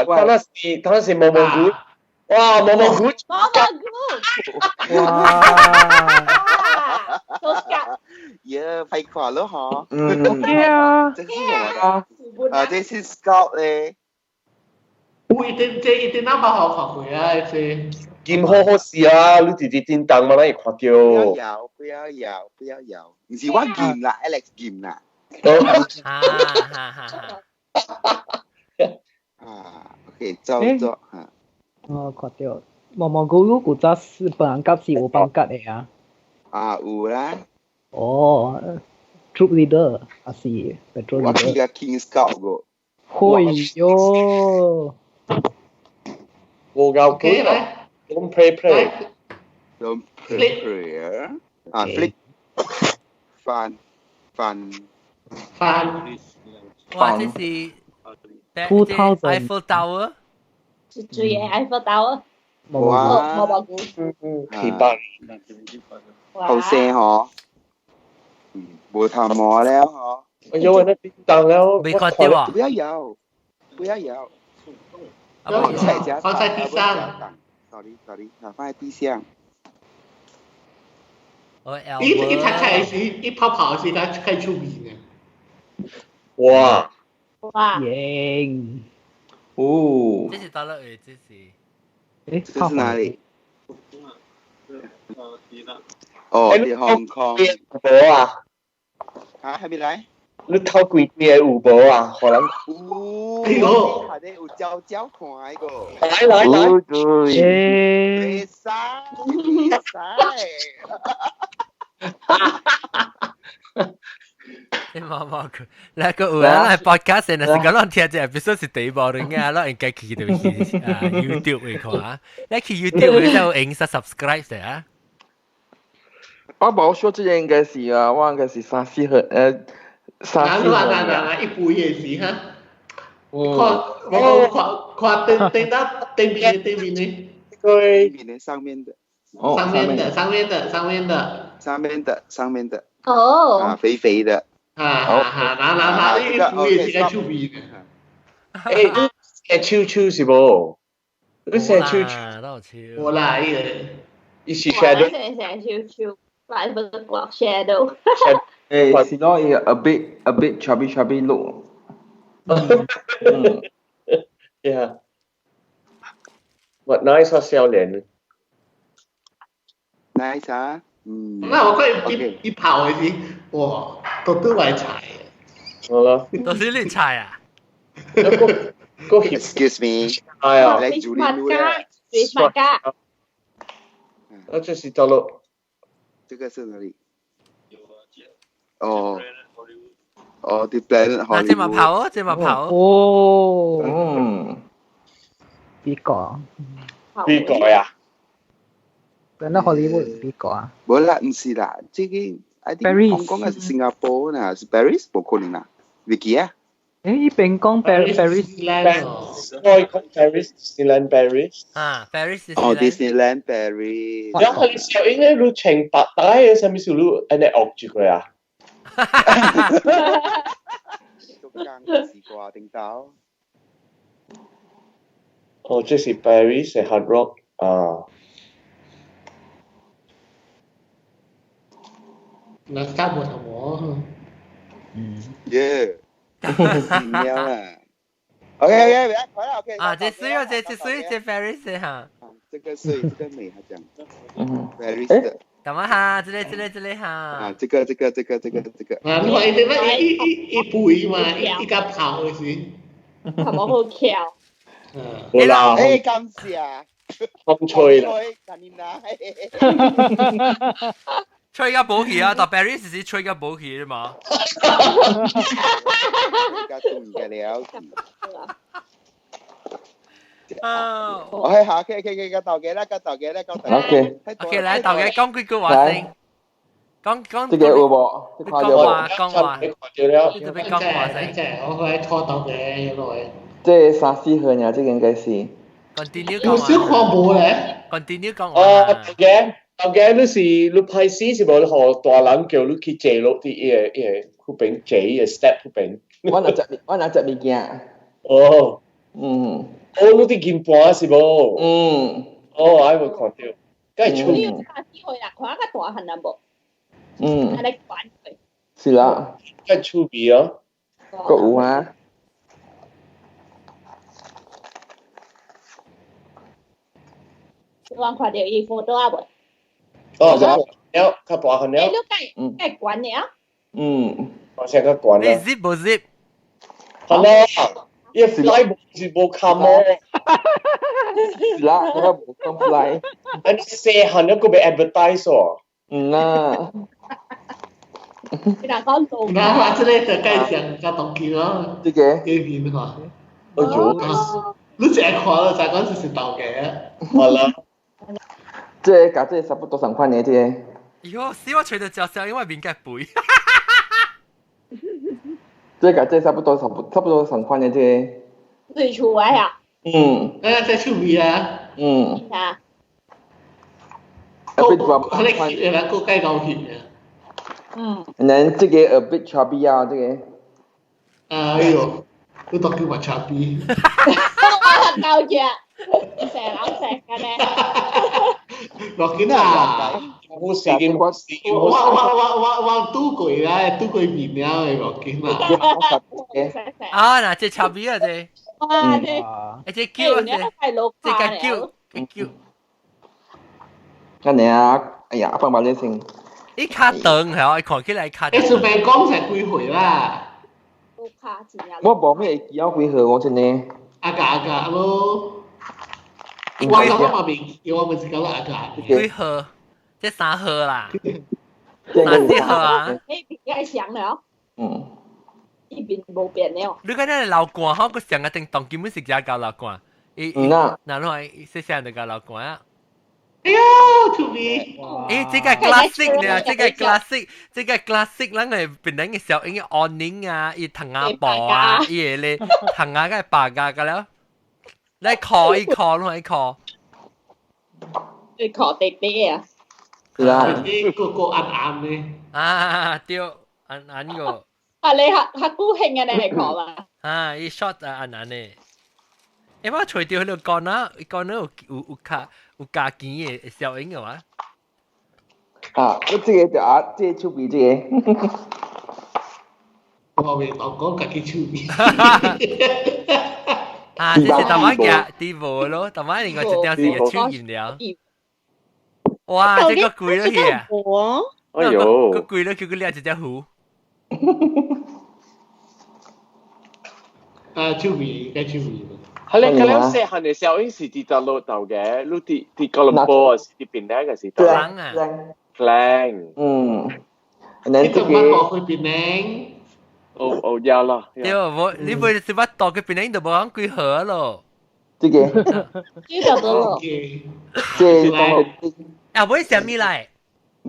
當那是毛毛菇，哇毛毛菇，毛毛菇，哇！都夾。耶，快看了嗬。嗯。 OK 啊。這是什麼？啊，這是 Scout 咧。有一定這一定那麼好看過啊，這。金好好事啊！你直直叮當嘛，咱會看到。不要搖，不要搖，不要搖。唔是我撳啦，Alex 撳啦。哈哈哈！啊，OK，走走嚇。哦，看到毛毛菇古早是本人甲是有放甲的啊。啊，有啦。哦，Troop leader 還是 patrol 我 leader？去個 King Scout 個。哎喲！我搞 OK 來。 Don't play play。 Don't play play 啊，flick 翻翻翻。哇！這是 2000 Eiffel Tower。最最嘢 Eiffel Tower。哇！毛毛菇。嗯，皮包。好聲嗬，無頭毛了嗬。哎呦，那叮當了。未看到啊！不要搖，不要搖。放在地上。 Sorry sorry，啊，放在地上。伊踢踢時，伊跑跑時，佢開出面嘅。哇！哇！贏！哦！這是到了位，這是。誒，這是哪裡？哦，佇香港。有無啊？嚇，還未來？你偷幾個有無啊？可能。有。哎呦！下底有焦焦看個。來來來。對。袂使，袂使。你毛毛佢，那個有啊，podcast 若是講咱聽這 episode 是第一部人啊，咱應該去就去啊 YouTube 去看啊，你去 YouTube 你就用 subscribe 者啊。我無說這個應該是啊，我應該是三四號，三四號。嗱嗱嗱嗱，一杯嘅時哈，看我看看頂頂到頂面的頂面的，對，面的上面的，上面的上面的上面的，上面的上面的。哦。啊，肥肥的。啊啊啊！嗱嗱嗱，一杯嘅時間出面的。誒，你寫手手是無？你寫手手？無啦，伊個。伊是 shadow。寫手手。來不是 shadow。誒，是咯，伊 a bit a bit chubby chubby look。 Yeah. But nice 啊，少年。 Nice 啊。嗯。那我看伊伊跑的時，哇，都對外踩。好啦。都是你踩啊？個 Excuse me。係啊。來主理路咧。馬甲。那這是到了。這個是哪裡？哦，哦，The Planet 嗱，這嘛跑哦，這嘛跑哦。嗯。邊個？邊個呀？ Planet Hollywood 邊個啊？無啦，唔是啦，這個 I think 香港還是新加坡呢？是 Paris 無可能啦，未記啊？誒，呢邊講 Paris。我講 Paris Disneyland Paris。啊，Paris。哦，Disneyland Paris。然後你小英咧，你穿白帶嘅，啥物事你按呢學住佢啊？中間是掛頂頭。哦，這是 Paris 嘅 Hard Rock 啊。嗱，加無頭毛。嗯。耶。妙啊！OK OK，別開啦 OK。啊，這水啊，這這水，這 Paris 哈。這個水，這個美，他講。嗯。 Paris 的。幹嘛哈？這裡這裡這裡哈。啊，這個這個這個這個這個。啊，你話伊這一一一背嘛，一個跑的是。頭毛好翹。好啦。誒，感謝。風吹啦。吹個保氣啊！到 Paris 是吹個保氣的嘛。家中意嘅了。啊！我去下，OK OK OK，個頭嘅啦，個頭嘅啦，個頭。 OK OK，來頭嘅講幾句話先。講講。這個有無？你看到無？講話講話。你看到了。你特別講話先。我去拖頭嘅原來。這三四號爾，這個應該是。 Continue 有少看無咧。 Continue 講話。哦，頭嘅。頭嘅你是你歹勢是無？你予大人叫你去坐落佇伊個伊個彼邊坐伊個 step 彼邊。我若食我若食物件。哦。嗯。哦，你佇金盤是無？嗯。哦，我無看著，該出。你有三四歲啦，看較大漢啦無？嗯。按呢管佢。是啦。該趣味哦。閣有啊。有人看著伊 photo 啊無？哦，了，較大漢了。欸，你計計懸了？嗯。我先較懸你 zip 無 zip？好啦，伊 fly 無是無卡毛。是啦，我無講 fly。啊，你細漢了閣欲 advertise 哦。嗯啦。你若講路。嗱，我這個就計上較當機咯。這個。這邊看。哎呦！你淨係看了就講是豆嘅。好啦。這個佮這個差不多同款的這個。喲，死我揣著食小，因為面較肥。這個佮這個差不多差不多同款的這個。對厝的啊。嗯。哎呀，這趣味啊。嗯。啊。我我你人個雞狗血啊。嗯。然這個 a bit chubby 啊，這個。哎呦，你當叫嘛 chubby？我夠隻，成老食嘅咧。落緊啊！冇時間，我我我我我拄過啦，拄過面了的落緊啊！啊，嗱，這差別啊，這。哇，這。欸，這叫啊，這。這個叫，這叫。咁你啊，哎呀，放把你先。伊較長係哦，伊看起來較。欸，順便講成幾歲啦？我無咩會記得幾歲，我真的。阿家阿家咯。我感覺嘛未記，我咪是講阿家。幾號？這三號啦。三四號啊？你邊個上了？嗯。一邊無變了。你講那流汗吼，佮上個頂當根本是只夠流汗。伊嗯嗱，你話細細就夠流汗啊？哎呀，趣味！欸，這個 classic 呢？這個 classic，這個 classic，咱個變成個小英個安寧啊，伊糖仔薄啊，伊個咧糖仔個白個個了。來 call 一 call，攏來 call。你 call 弟弟啊？是啊。你個個暗暗的。啊，對，暗暗個。啊，你較較久興嘅你嚟 call 啦。啊，伊 short 啊暗暗的。欸，我揣著彼個講啊，講啊有有有較有加錢的效應的嘛？啊，我這個就啊，這個手臂這個。我未當講家己手臂。啊，這是台灣嘅啲無咯，台灣另外一條是個手飲料。哇，這個貴了去啊！哎呦，個貴了，叫佢掠一隻虎。啊，手臂，該手臂。係你嗰兩細漢嘅時候，應是佇大陸度嘅，你佇佇哥倫坡啊，是佇檳城還是？檳啊！檳。嗯。你做乜過去檳城？哦哦，有啦。對，我你袂是捌到去檳城就無講幾號咯。這個。這個多。這個。啊，尾啥物來？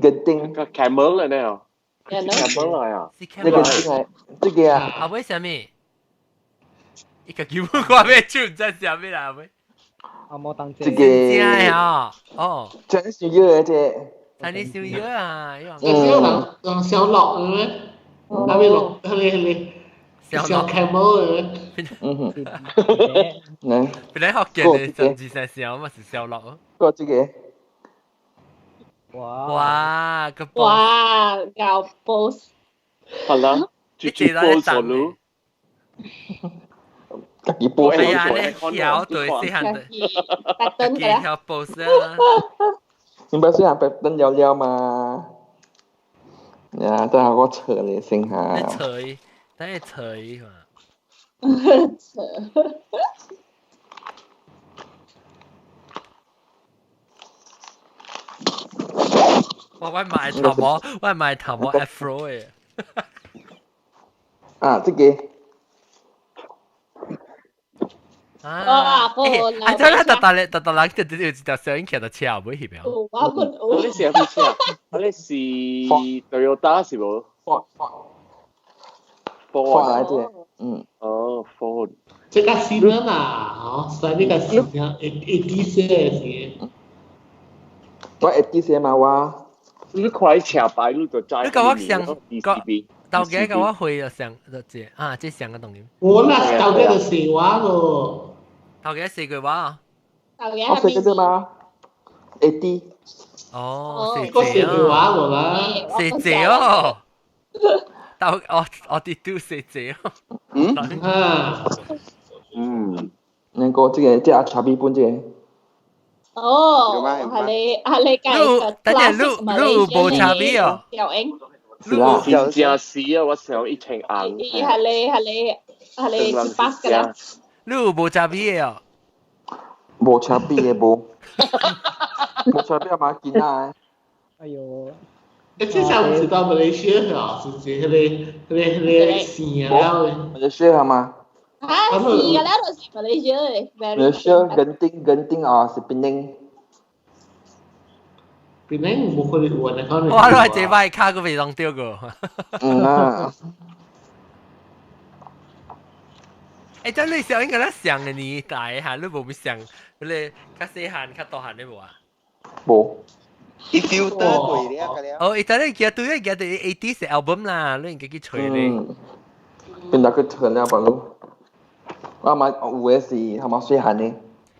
個丁。個 camel 嚟呢？camel 來啊。這個這個這個啊。啊，尾啥物？伊家己本看欲手，毋知啥物啦，尾。阿摩當這個。真啊！哦。真是藥的這個。真是小藥啊！小人人小樂嘅咩？阿咩樂？阿咩咩？小 camel 嘅。嗯哼。嚟。本來學見的十二三小嘛是小樂。過這個。哇！哇，個哇，搞 pose。係啦，你自來讚你。家己 pose。係啊，你曉對細漢的。特登嘅。曉 pose 啊。你唔係細漢白燈了了嘛？呀，等下我扯你先下。你扯伊，等下扯伊嘛。扯。我買頭毛，我買頭毛 Afro 嘅。啊，這個。啊！啊，真係特特咧，特特人就就有一條小影騎到車後尾去邊？我本我你是咩車？我你是 Toyota 是無？Ford Ford 來嘅，嗯。哦，Ford。這個新啊嘛，哦，所以呢個新啊，會會啲些是。我會啲些嘛我。你看車牌，你就知。你甲我上個頭家甲我回就上就這啊，這上個東西。我那頭家就是我咯。頭家四句話。頭家我四個嘛，AD。哦，四個四句話無啦。四字哦。頭我啲都四字哦。嗯。啊。嗯。那個這個這阿查比本這個。哦，係你係你計等陣你你無查比哦。小英。是啦，真正是啊！我想一千紅。伊係你係你係你一百個啦。你有無查比的哦？無查比的無。無查比嘛囡仔。哎呦！誒，這下唔是到馬來西亞哦，是唔是？迄個線了的。馬來西亞嘛？啊，是個了，就是馬來西亞的。馬來西亞genting啊，是檳城。檳城無可能有啊，可能。我來這擺卡個未當掉過。嗯啊。誒，這你小應該上個年代嚇，你無咪上，你較細漢較大漢你無啊？無。伊 filter 過了個了。哦，伊當你記對，你記得80s album 啦，你應該去揣咧。變到去揣了吧咯？我嘛有的是，係嘛細漢的。誒，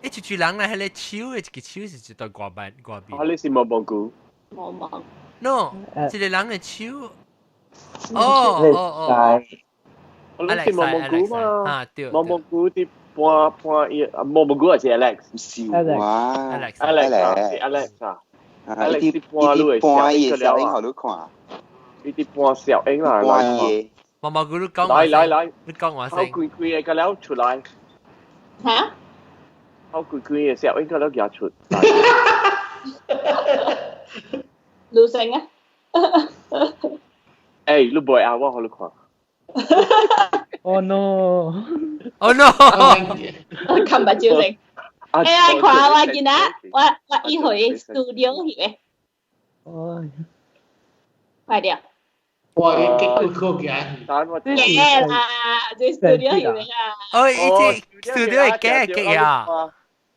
一句人咧，迄個手的一個手是一段歌版歌邊。啊，你是毛毛菇？毛毛。 No，一個人的手。哦哦哦。我諗是毛毛菇嘛？啊對。毛毛菇啲半半伊，毛毛菇還是 Alex？是哇，Alex，Alex 是 Alex 啊。啊！伊啲半伊小英，予你看。伊啲半小英啦，半伊。毛毛菇你講。來來來，你講我先。好貴貴的個了出來。嚇？好貴貴的小英個了夾出。盧成啊！誒，你袂啊？我予你看。 Oh no! Oh no! 琴日照成。欸，看我見啊，我伊去 studio 去嘅。哦。快點。我伊結果個嘅。假啦，這 studio 去嘅啊。哦，伊這 studio 係假假啊。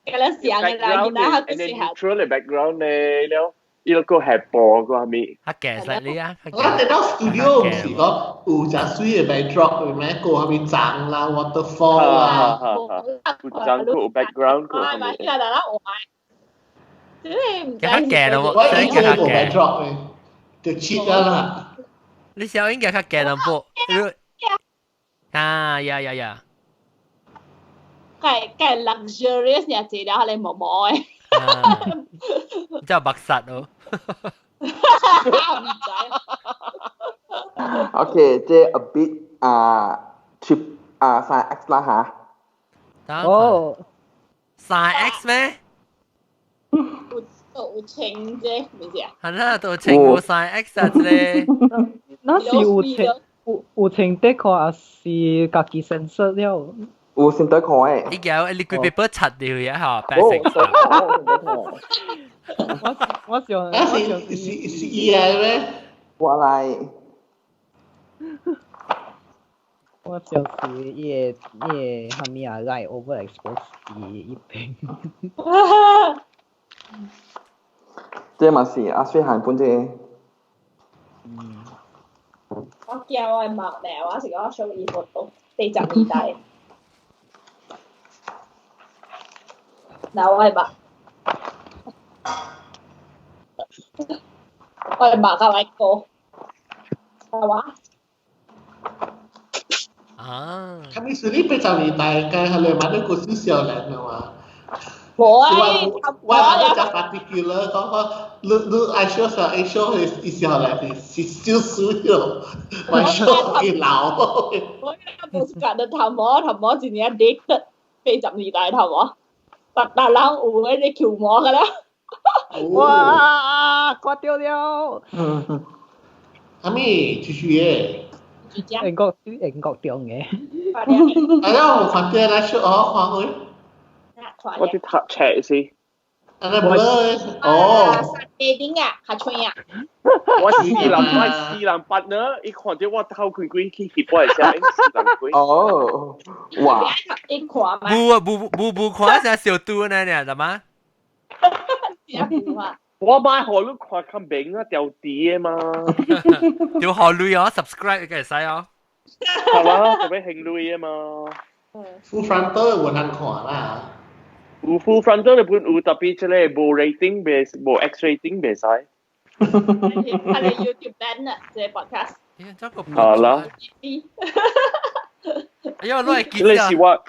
假啦，上嘅啦，見啊，佢時候。出嚟 background 咧了。伊個係播個係咪？較假實你啊！我哋到 studio 唔是講有隻水的 backdrop 嘅咩？個係咪叢啦、waterfall 啦？有叢個有 background 個係咪？較假咯，我以前冇 backdrop 嘅，就切啦。你小應該較假淡薄。啊呀呀呀！計計 luxurious 呢？這了係毛毛的。真係白實哦。唔知。 OK，這 a bit 啊 trip 啊三 X 啦嚇。哦。三 X 咩？有情啫，唔是啊？係啦，都情有三 X 啊，這個。那是有情有情的確還是家己 sensor 了。有先得看誒。你叫你規paper 擦掉一下，白色。我想啊是是是伊來咩？我來。我就是伊個伊個蝦米啊，來 overexpose 伊邊。這嘛是啊，細漢本這個。嗯。我驚我的目咧，我是講show 伊 photo，40年代。嗱，我的目。我係馬甲來個，係嘛？啊！他們是你80年代嘅，係你買到個小少年嘅嘛？冇啊！我我就 particular 講講，你愛 show 上愛 show 係少年是少少喲，我 show 佢老。我冇時間就頭毛頭毛，一年跌80年代頭毛，白白人有嗰啲球毛㗎啦。哇！掛掉了。阿咪繼續耶。英國英國中嘅。哎呀，我看到那出哦，看去。我啲讀冊先。啊，那無哦。三點啊，下春啊。我四人，我四人八呢，伊看到我頭開開去翕我的相，四人開。哦，哇！伊看嘛。無啊，無無無看成小嘟呢呢，係嘛？我買予你看較明啊，掉啲的嘛。掉予鐳哦，subscribe 嘅會使哦。係嘛，特別興鐳的嘛。 Full frontal 有人看啦。有 full frontal 的本有特別這個無 rating 袂無 X rating 袂使。係你 YouTube ban 啊，這個 podcast。好啦。哎呀，攞嚟這個是我，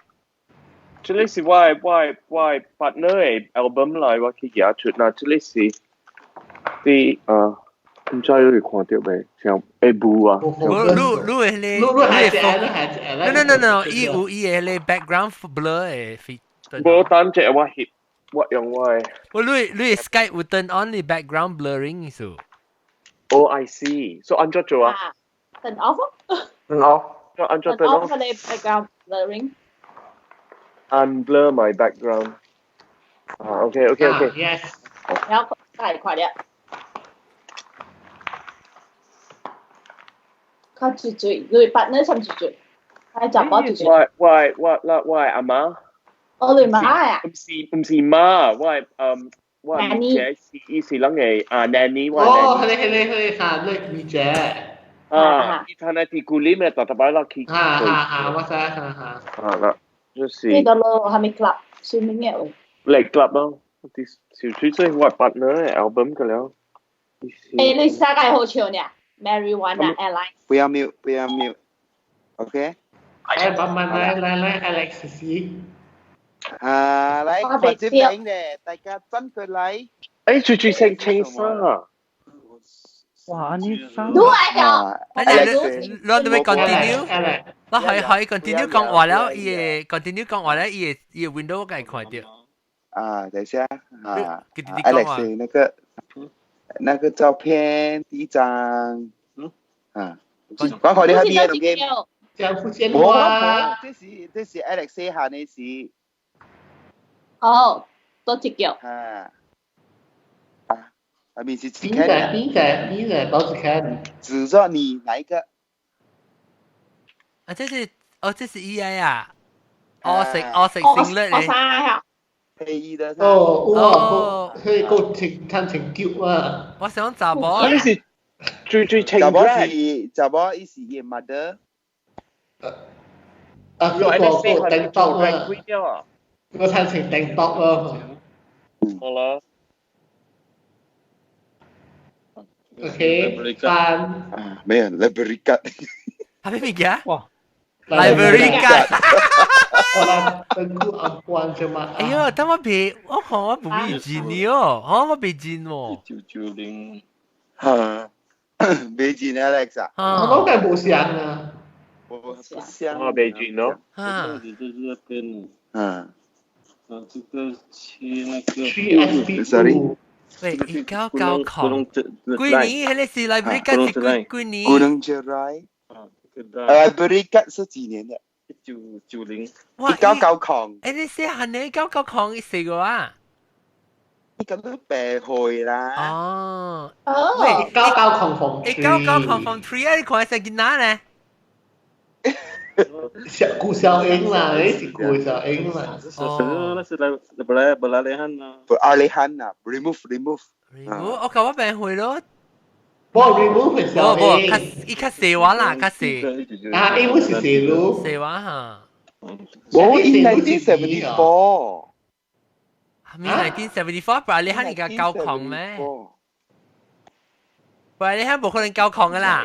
這個是我的 partner 的 album 來，我去寄出啦。這個是啲啊，唔知你看到未？像會霧啊。你你的你你係隻， No no no no，伊有伊的咧 background blur 的 fit。無等者我翕，我用我的。我你 Skype 有 turn on 你 background blurring 意思。 Oh I see，所以按怎做啊？Turn off。 Turn off。按怎 turn off 你 background blurring。 Unblur my background。啊，OK OK OK。 Yes。然後大快啲。較住住，你八呢甚住住，係查某住住。我我我我阿媽。我你媽啊？唔是媽，我係我係姐是伊是人嘅啊 nanny 我。哦，係你係你係嚇，你咪姐。啊，伊睇那啲古林嘅，特特擺落去。嚇嚇嚇，我知嚇嚇。啊啦，就是。呢度咯，係咪 club 算咩嘅？嚟 club 咯，啲小吹吹我 partner 嘅 album 嘅了。誒，你啥個好笑呢？Mary One Airlines。不要 mute，不要 mute，OK。來，慢慢來，來來，Alex 先。啊，來，看這邊咧，大家轉過來。誒，最最清清沙。哇！你衫。你愛啊？你你咪 continue，我可以 continue 講話了，伊會 continue 講話了，伊會 window 我梗係看到。啊，等一下啊，Alex 那個照片第一張，啊，講看你喺邊度嘅？講福建話。這是 Alex 細漢的時。哦，多一叫。啊。啊，下面是邊個？邊個？邊個？多一看。指着你哪一個？啊，這是哦，這是 E I 啊。我食先咧。我啥啊？黑衣的。哦，哦，佢個情貪情叫啊！我想查某。你是最最情查某是查某，伊是伊 mother。啊，佢個個叮當啊！個親情叮當咯。好啦。 OK，三。啊，沒有 library card。係咩物件？哇！library card。我來登顧阿關啫嘛。哎呦，等我別，我看我唔會進哦，我未進喎。990。嚇，未進 Alex 啊？我講嘅冇聲啊。我不像。我未進咯。啊。嗯。那這個去那個。 Sorry。喂，1990，幾年？迄個是 library card 是幾年？ Gunung Jerai。Library card 是幾年的？ 1990。 1990。誒，你細漢呢？1990一歲個啊？你咁都白去啦。哦。哦。1990 1990 form three 啊！你看成囡仔呢？小顧小英啦，你是顧小英啦。哦，那是來本來本來漢啦。不阿里漢啦，remove remove。 remove，我舊我病去咯。無 remove 係小英。無，較伊較細話啦，較細。啊，英文是細路。細話嚇。無，in 1974。係咪 1974？不，你係你個高空咩？伯利罕無可能九空噶啦，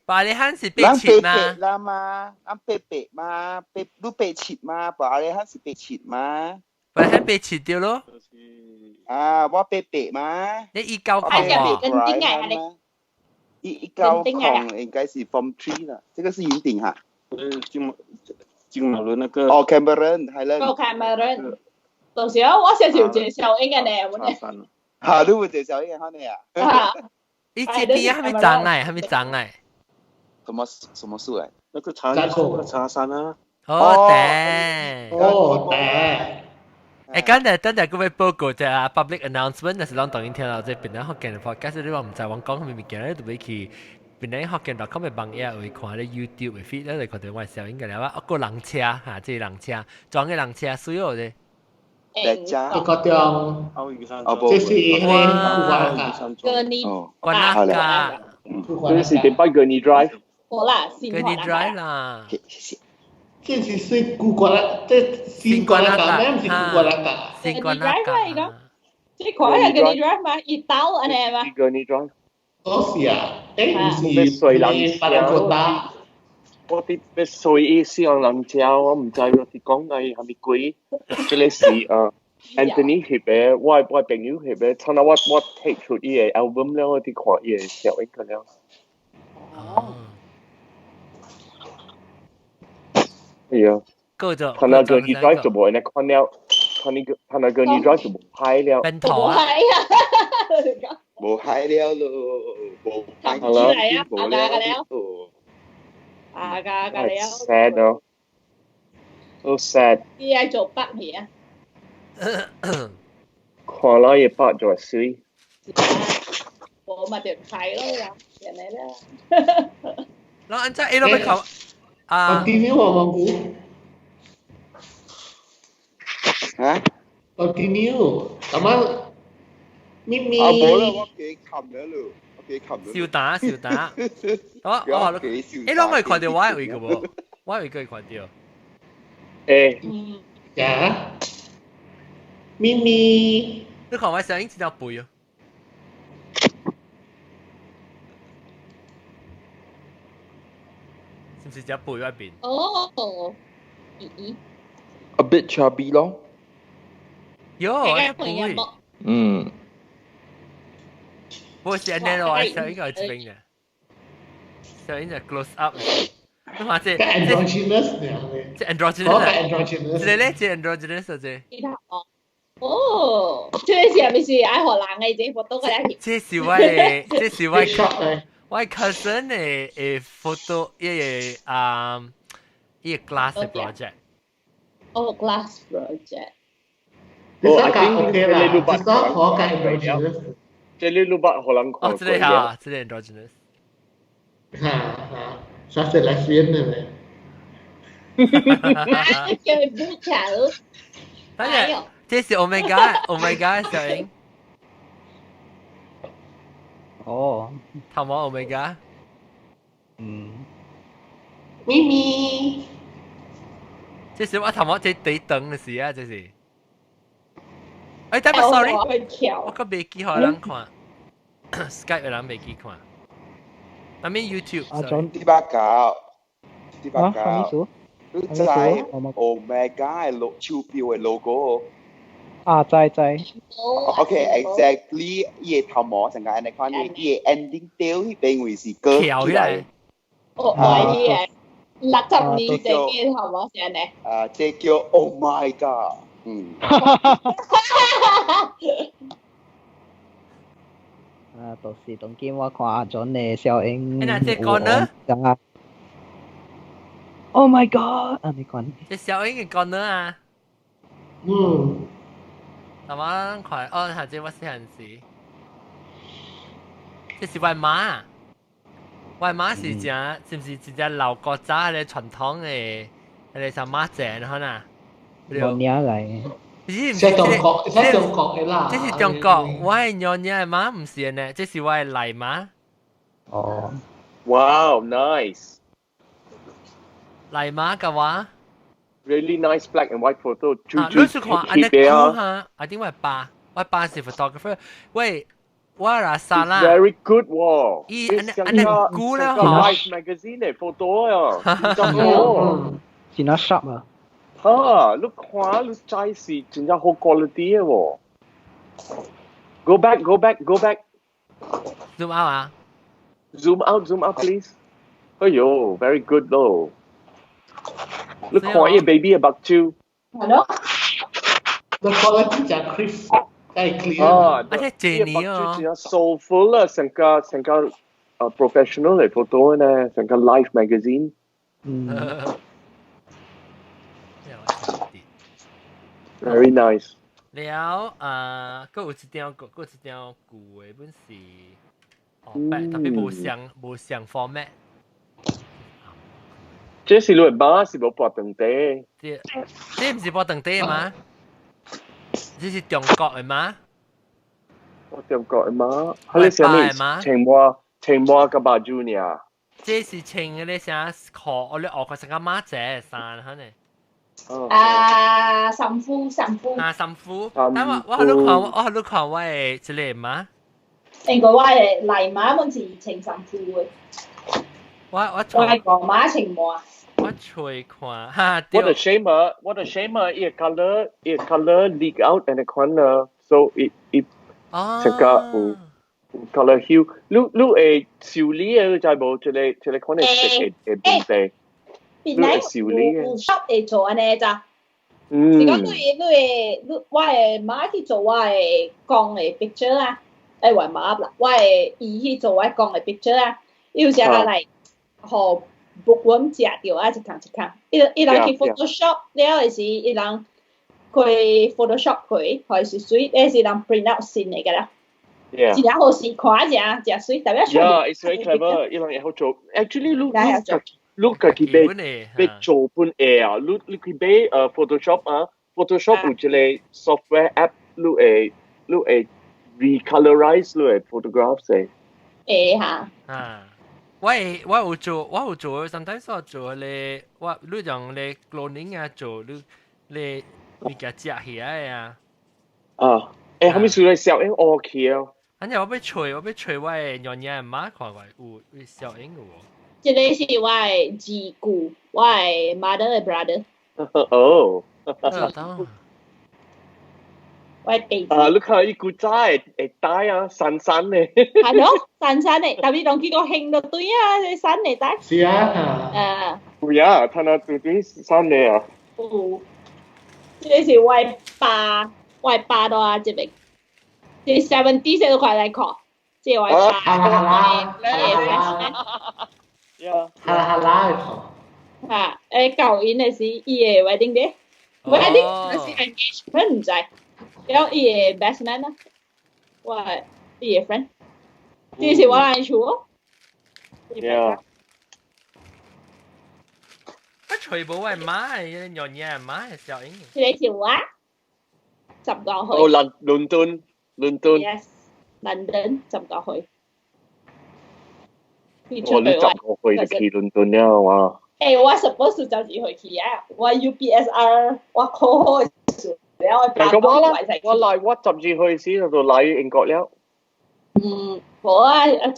伯利罕是八七嘛？啦嘛，咱八八嘛，八你八七嘛，伯利罕是八七嘛？伯利罕八七對咯。啊，我八八嘛。你一九空喎？雲頂啊，一一九空應該是 Form 3 啦，這個是雲頂哈。金金馬倫那個。哦，Cameron Highland。哦，Cameron。到時候我先是有一個小英嘅呢，我呢。嚇，你有一個小英嘅可能啊？伊這邊還沒長來，還沒長來。什麼什麼樹來？那個茶樹，茶山啊。哦，對。哦，對。誒，剛才等陣各位報告者啊，public announcement，若是攏當然聽到這邊咧福建的 podcast，你話毋知我講啥物物件咧，就欲去邊咧福建 .com 的網頁會看咧 YouTube 的 feed 咧，就看到我小英個了啊，個人車哈，這個人車裝個人車水哦的。一個中，這是迄個格尼，關那嘎，這是第八個 Gurney Drive。好啦， Gurney Drive 啦。這是水古關啦，這新關那嘎，咩毋是古關那嘎？新關那嘎。這看下 Gurney Drive 嘛，一刀按呢嘛。 Gurney Drive。哦是啊，誒毋是水人車。我啲咩水意思我人車，我毋知我佇講係係咪鬼？這個是Anthony 翕的，我朋友翕的，差那我提出伊的 album 了，我佇看伊的攝影個了。哦。係啊。過咗。看那個 Gurney Drive 就無按呢看了，看你個看那個 Gurney Drive 就無歹了。奔頭啊！無歹了咯，無歹。出來啊！阿家個了。阿家個了。 sad 咯，so sad。伊愛做北去啊！看了伊拍就會媠。我嘛就睇咯，人哋咧。然後按照 A 都要考啊。 Continue 我蒙古。嚇？Continue，咁啊，咪咪。啊冇啦，我幾冚咗咯，我幾冚咗。小打小打。我我誒，攏會看到我有一個無？我有一個看到。誒。嗯。呀。咪咪。你看我聲音真正肥哦。是毋是只背外邊？哦，咦？A bit chubby 咯。喲，背。嗯。我是按呢咯，小英個這邊嘅，小英就 close up。你看這 androgynous 這 androgynous，這咧這 androgynous 這。哦，這是係咪是愛予人的這 photo 個咧？這是我的，這是我的我 cousin 的 photo，伊個啊，伊個 class project。哦，class project。你想講 OK 啦，至少我講 androgynous。這你六百予人看。哦，這個哈，這個 androgynous。哈哈，啥是 lesbian 的咩？叫佢補查咯。等下，這是 Omega，Omega 小英。哦，頭毛 Omega。嗯。咪咪。這是我頭毛這底燈的時啊，這是。哎，等下，sorry，我個袂記予人看，Skype 的人袂記看。I mean YouTube。阿 John 第八九，第八九。你知 Omega 的 logo 手錶的 logo？啊，知知。 OK，exactly，伊的頭毛成個按呢款，伊的 ending 掉彼邊位是割翹起來。哦，唔係嘅，60年這個頭毛是按呢。啊，這叫 Oh my God！嗯。啊，到時當見我看阿 John 的小英。哎，那這個呢？Oh my God！啊，你講。這小英嘅講呢啊？嗯。頭毛看，哦，下這我細漢時，這是我媽，我媽是正，是毋是真正老古早迄個傳統的，彼個啥媽仔，可能？無領來。是是中國，是中國的啦。這是中國，我的娘娘的媽毋是呢，這是我的內媽。哦。 Wow, nice. 內媽佮我。 Really nice black and white photo. 啊，你是看按呢久哈？啊，頂我爸，我爸是 photographer。喂，我啦沙啦。 Very good 喎。伊按呢按呢久啦嗬。Life Magazine 嘅 photo 啊，真好。真係 sharp 啊！嚇，你看你真是真正好 quality 嘅喎。Go back, go back, go back. Zoom out 啊！Zoom out, zoom out, please. 哎呦，very good 咯。你看伊 baby 嘅目睭。係咯。 The quality 真 crisp，真 clear。啊，而且這年哦，真 soulful 啦，成個成個professional 嚟 photo 呢，成個 Life Magazine。嗯。 Very nice。了啊，閣有一張，閣有一張舊的本是，哦，特別無相無相 format。這是你媽是無撥長地？這這毋是撥長地嗎？這是中國的嗎？我中國的嗎？佢係啥物？穿襪穿襪佮目睭爾。這是穿嗰個啥褲？我咧學過成個馬仔衫，可能。啊，衫褲衫褲。啊，衫褲。但我我喺度看，我喺度看我的這個媽。應該我的內媽本是穿衫褲的。我我我的外媽穿襪。我揣看，哈， What a shame 啊！What a shame 啊！伊 color 伊 color leak out 按呢款啊，so it it 成個有有 color hue。你你會修理的，你知無？這個這個款的色會會問題。邊來有 shop 會做按呢咋？是講你你會你我的媽去做我的公的 picture 啊，欸我媽啦，我的姨去做我公的 picture 啊，伊有時下來，予 bookworm 食著啊，一空一空，伊伊人去 Photoshop 了的時，伊人開 Photoshop 開，還是水，那是人 print out 新的個啦。真正好時看正正水，特別 Yeah, it's very clever. 伊人會曉做。Actually，你你你家己買買做本會啊，你你去買Photoshop 啊，Photoshop 有一個 software app，你會你會 recolorize 你的 photographs 的。會哈。啊。我會我有做，我有做，sometimes 我做咧，我你用咧 cloning 啊做，你你物件食起來啊。啊，欸，後面出來小英 OK 哦。反正我欲揣，我欲揣我的娘娘媽看看有有小英有無？這個是我的二姑，我的 mother 的 brother。哦。我的弟啊！你看伊古早會會戴啊，散散的。係咯，散散的，特別當佢個興到對啊，散的戴。是啊。啊。有啊，他那對對散的啊。有，這個是我的爸，我的爸到啊這邊，這 70 都快來看，這個我的爸。哈啦哈啦。哈啦哈啦。嚇！誒，舊年的是伊的 wedding day，wedding 還是 engagement 毋知。了伊的 best man 啊，我伊的 friend，這是我來厝哦。 Yeah。我揣無我媽的娘娘媽的小英。這個是我15歲。哦，倫倫敦，倫敦。 Yes，倫敦15歲。哦，你15歲就去倫敦了哇？欸，我 suppose 12歲去啊，我 UPSR 我考好數。但係我啦，我來我12歲時就來英國了。嗯，無啊，這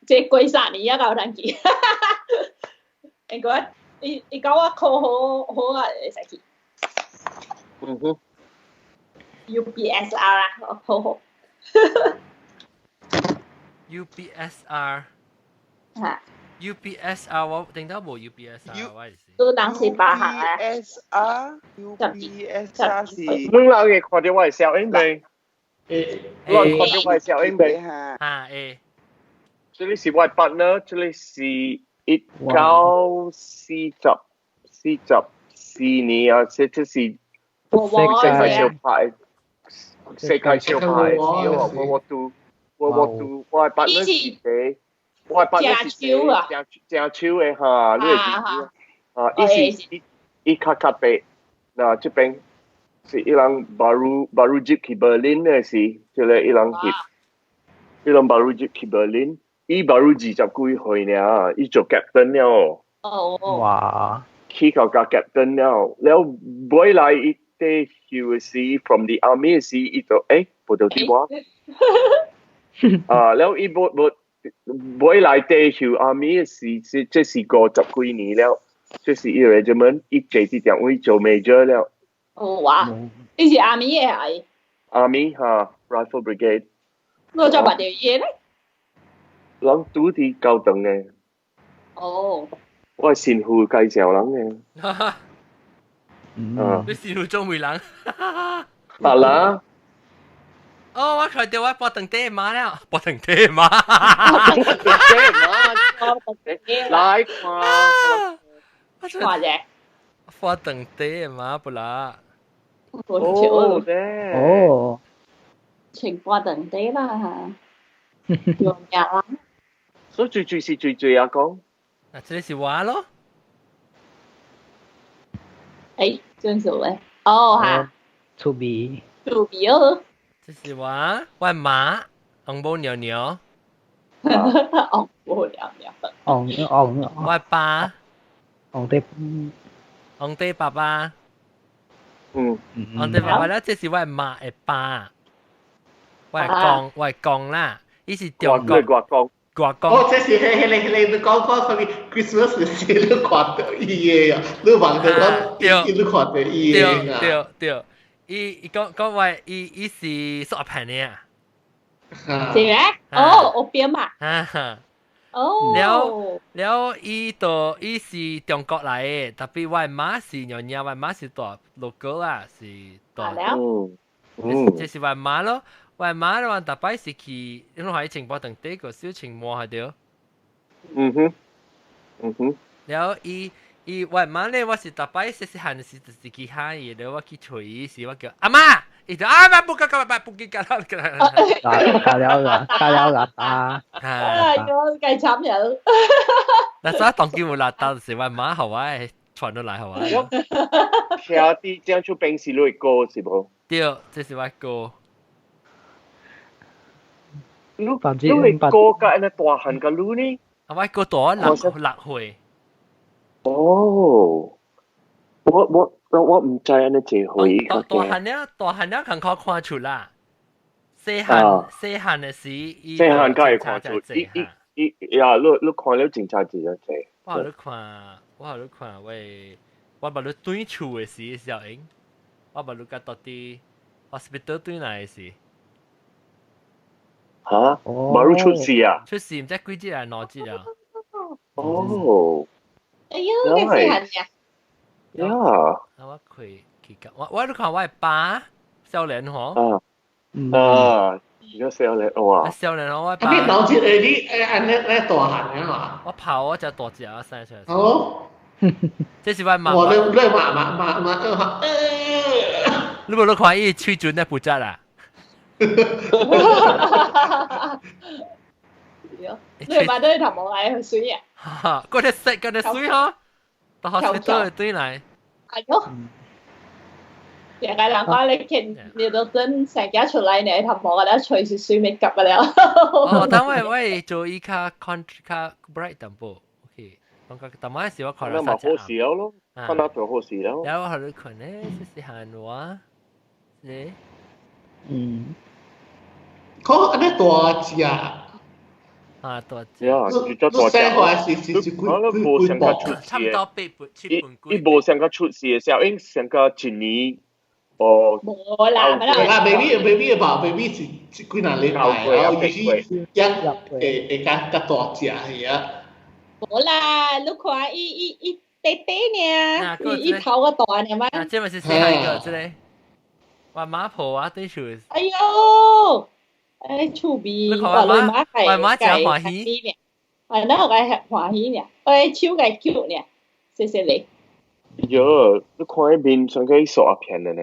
這過三年啊，夠通去。英國伊伊講我考好好啊，會使去。嗯哼。 UPSR 啊，好好。 UPSR。嚇。 UPSR 我頂到無 UPSR 我是。都人是八項啊。 UPSR UPSR 是。你人會看著我的小英未？你人看著我的小英未？啊會。這裡是我的 partner，這裡是1944年啊，這這是世界小拍，世界小拍的時候，我拄我我拄我的 partner 是誰？我的 partner 是誰？正正手的哈，你會記得？啊，伊是伊伊較較白，那這邊是伊人 baru baru 入去柏林的時，這個伊人翕，伊人 baru 入去柏林，伊 baru 20幾歲爾，伊做 captain 了。哦。哇！去到甲 captain 了，了尾來伊退休的時，from the army 的時，伊就欸，無著佇我。啊，了伊無無無來地球 army 是是這是50幾年了，這是伊 regiment，伊坐佇點位做 major 了。哦哇，伊是 army 嘅係。 Army 哈，rifle brigade。我做捌著伊咧。人拄佇高等嘅。哦。我係神父介紹人嘅。啊！你神父做媒人？得啦。哦，我看到我波頓爹媽了，波頓爹媽。波頓爹媽。來看。看者。波頓爹媽不啦。哦，哦。穿波頓爹啦。用嘢啦。所以最最是最最啊講。啊，這是我咯。誒，真是咧。哦哈。出味。出味哦。這是我，我媽，紅毛尿尿。紅毛尿尿。紅紅。我爸。紅爹。紅爹爸爸。嗯。紅爹爸爸咧，這是我媽的爸。我係講，我係講啦，伊是中國。國公。國公。哦，這是迄迄個迄個，你講講啥物？Christmas 時你看到伊的啊，你望到講，伊你看到伊的啊。對對對。伊伊講講話，伊伊是索盤的啊。是咩？哦，我邊嘛。啊。哦。了了，伊就伊是中國來的，特別我媽是娘娘，我媽是大陸哥啦，是大。嗯。這是我媽咯，我媽的話，特擺是去，因為喺情報等第個小情摸下對。嗯哼。嗯哼。了伊。伊我媽咧，我是逐擺細細漢時就是去喊伊，了我去揣伊時，我叫阿媽，伊就阿媽不敢不不記得啦，打了啦，打了啦，打。哎呦，計慘人。那啥當今有邋遢，就是我媽予我傳落來予我。聽啲張出兵是你哥是無？對，這是我哥。你你哥甲按呢大漢甲你呢？啊，我哥大我6歲。哦，我我我唔知按呢幾歲。大漢了，大漢了，可可看出啦。細漢細漢的時，細漢梗會看出，伊伊伊呀，你你看了真差真濟。我予你看，我予你看，喂，我捌你轉厝的時，小英，我捌你甲到佇 hospital 轉來的時。嚇？捌你出事啊？出事毋知幾日啊，2日啊。哦。哎呦，幾細漢呀！呀！啊，我開去講，我我都看我爸少年吼。啊啊！而家少年哇！少年我爸。你腦子你按呢呢大漢嘅嘛？我跑我只大隻啊，生出來。哦。這是我媽。我你你媽媽媽媽，你無你看伊喙唇咧負責啦。你媽都頭毛來去水啊！哈，嗰隻色嗰隻水嗬，到學校都對來。哎喲，點解人講你見你都真成家出來，你頭毛嗰啲隨時水未及了。哦，等我我做伊較 con 較 bright 淡薄，OK。我講淡仔時我看了。那嘛好事了咯，看到就好事了。然後我去看咧，這是韓話，是。嗯。可按呢大隻。啊，大隻。呀，就叫大隻。我都無上個出事差唔多8本7本幾。伊無上個出事的時候，應上個一年哦。無啦，啦，baby baby 吧，baby 是幾若禮拜，然後伊是一會會較較大隻係啊。無啦，你看伊伊伊短短爾，伊伊頭較大爾嘛。啊，這咪是細漢個，這個。我媽抱我對手。哎喲！哎，趣味，我你媽係我媽真歡喜，係那個係歡喜呢，我手個叫呢，謝謝你。喲，你看伊面像個傻片的呢。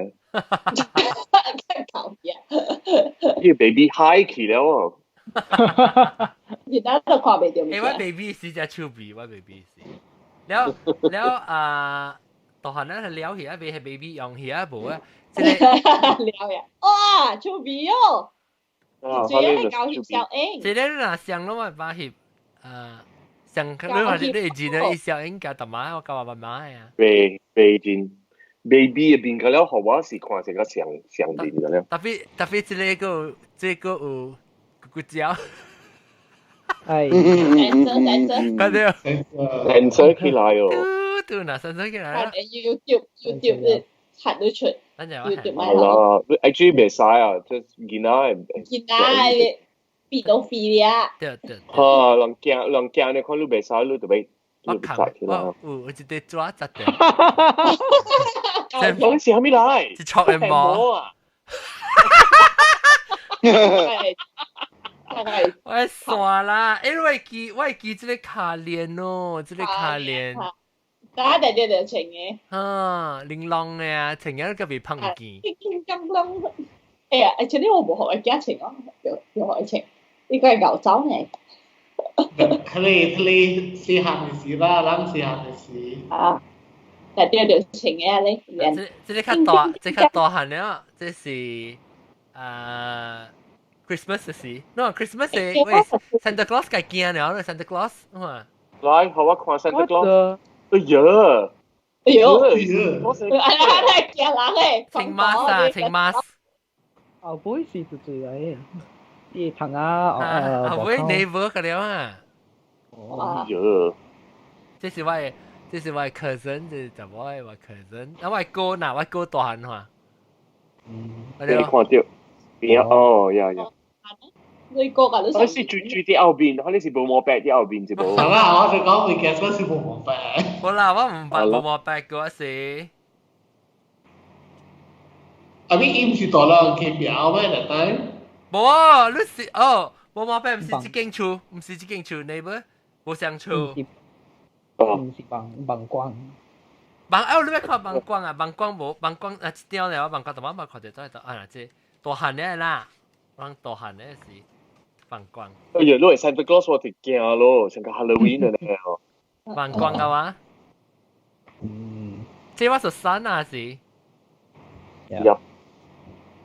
搞嘢！伊 baby high 去了哦。而家都看袂著。欸，我 baby 是只手臂，我 baby 是。了了啊，大漢咱了起啊，未係 baby 用起啊，無啊。了呀！哇，趣味哦！主要係搞翕小英。這個你若想攏會把翕，想你話你會認得伊小英甲大媽，我甲爸爸媽的啊。袂袂認 baby 的面個了，予我是看成個上上面個了。特別特別這個這個有咕叫。係。快啲。 Sensor 起來哦。嘟嘟，嗱，sensor 起來啦。 YouTube 睇得出。等陣。係啦，actually 袂使啊，即囡仔。囡仔變到飛啊！對對。嚇，人驚人驚你看你袂使，你就欲。我看我有一隻抓扎的。講是啥物來？是戳的毛啊！我煞啦！欸，我會記這個卡鏈哦，這個卡鏈。大家就就穿嘅。啊，玲瓏的啊，穿了個袂碰見。叮叮當當。哎呀，而且你我無學會驚穿哦，有有學會穿，呢個係牛走呢。佢哋細漢的時啦，咱細漢的時。啊，但對就穿嘅咧。這這個較大，這較大漢了，這是啊。Christmas 時，no Christmas 的喂，Santa Claus 該驚了，Santa Claus 哇。來，予我看 Santa Claus。哎呀！哎呦！哎呀，太驚人誒！穿 mask 啊，穿 mask。後尾是就最嚟，伊同啊後尾 neighbor 個了啊。哎呀！這是我的 cousin，這是查某的我 cousin。啊，我哥嗱，我哥大漢話。嗯。你看到？邊啊？哦，呀呀。你哥㗎，你我是住住佇後邊，可能是無毛白佇後邊是無。好啦，我就講你其實是無毛白。冇啦，我唔捌無毛白過時。啊，你伊毋是大人去表咩？那 time？無，你是哦，無毛白毋是這間厝，毋是這間厝，neighbor 無相厝。毋是網網光。網哦，你欲看網光啊？網光無網光啊，一張咧，我網光，但我冇看著在度啊，這大漢的啦，講大漢的是網光。哎呀，你係 Santa Claus 我就驚咯，像個 Halloween 的咧。網光啊嘛？嗯。這我是山啊是。入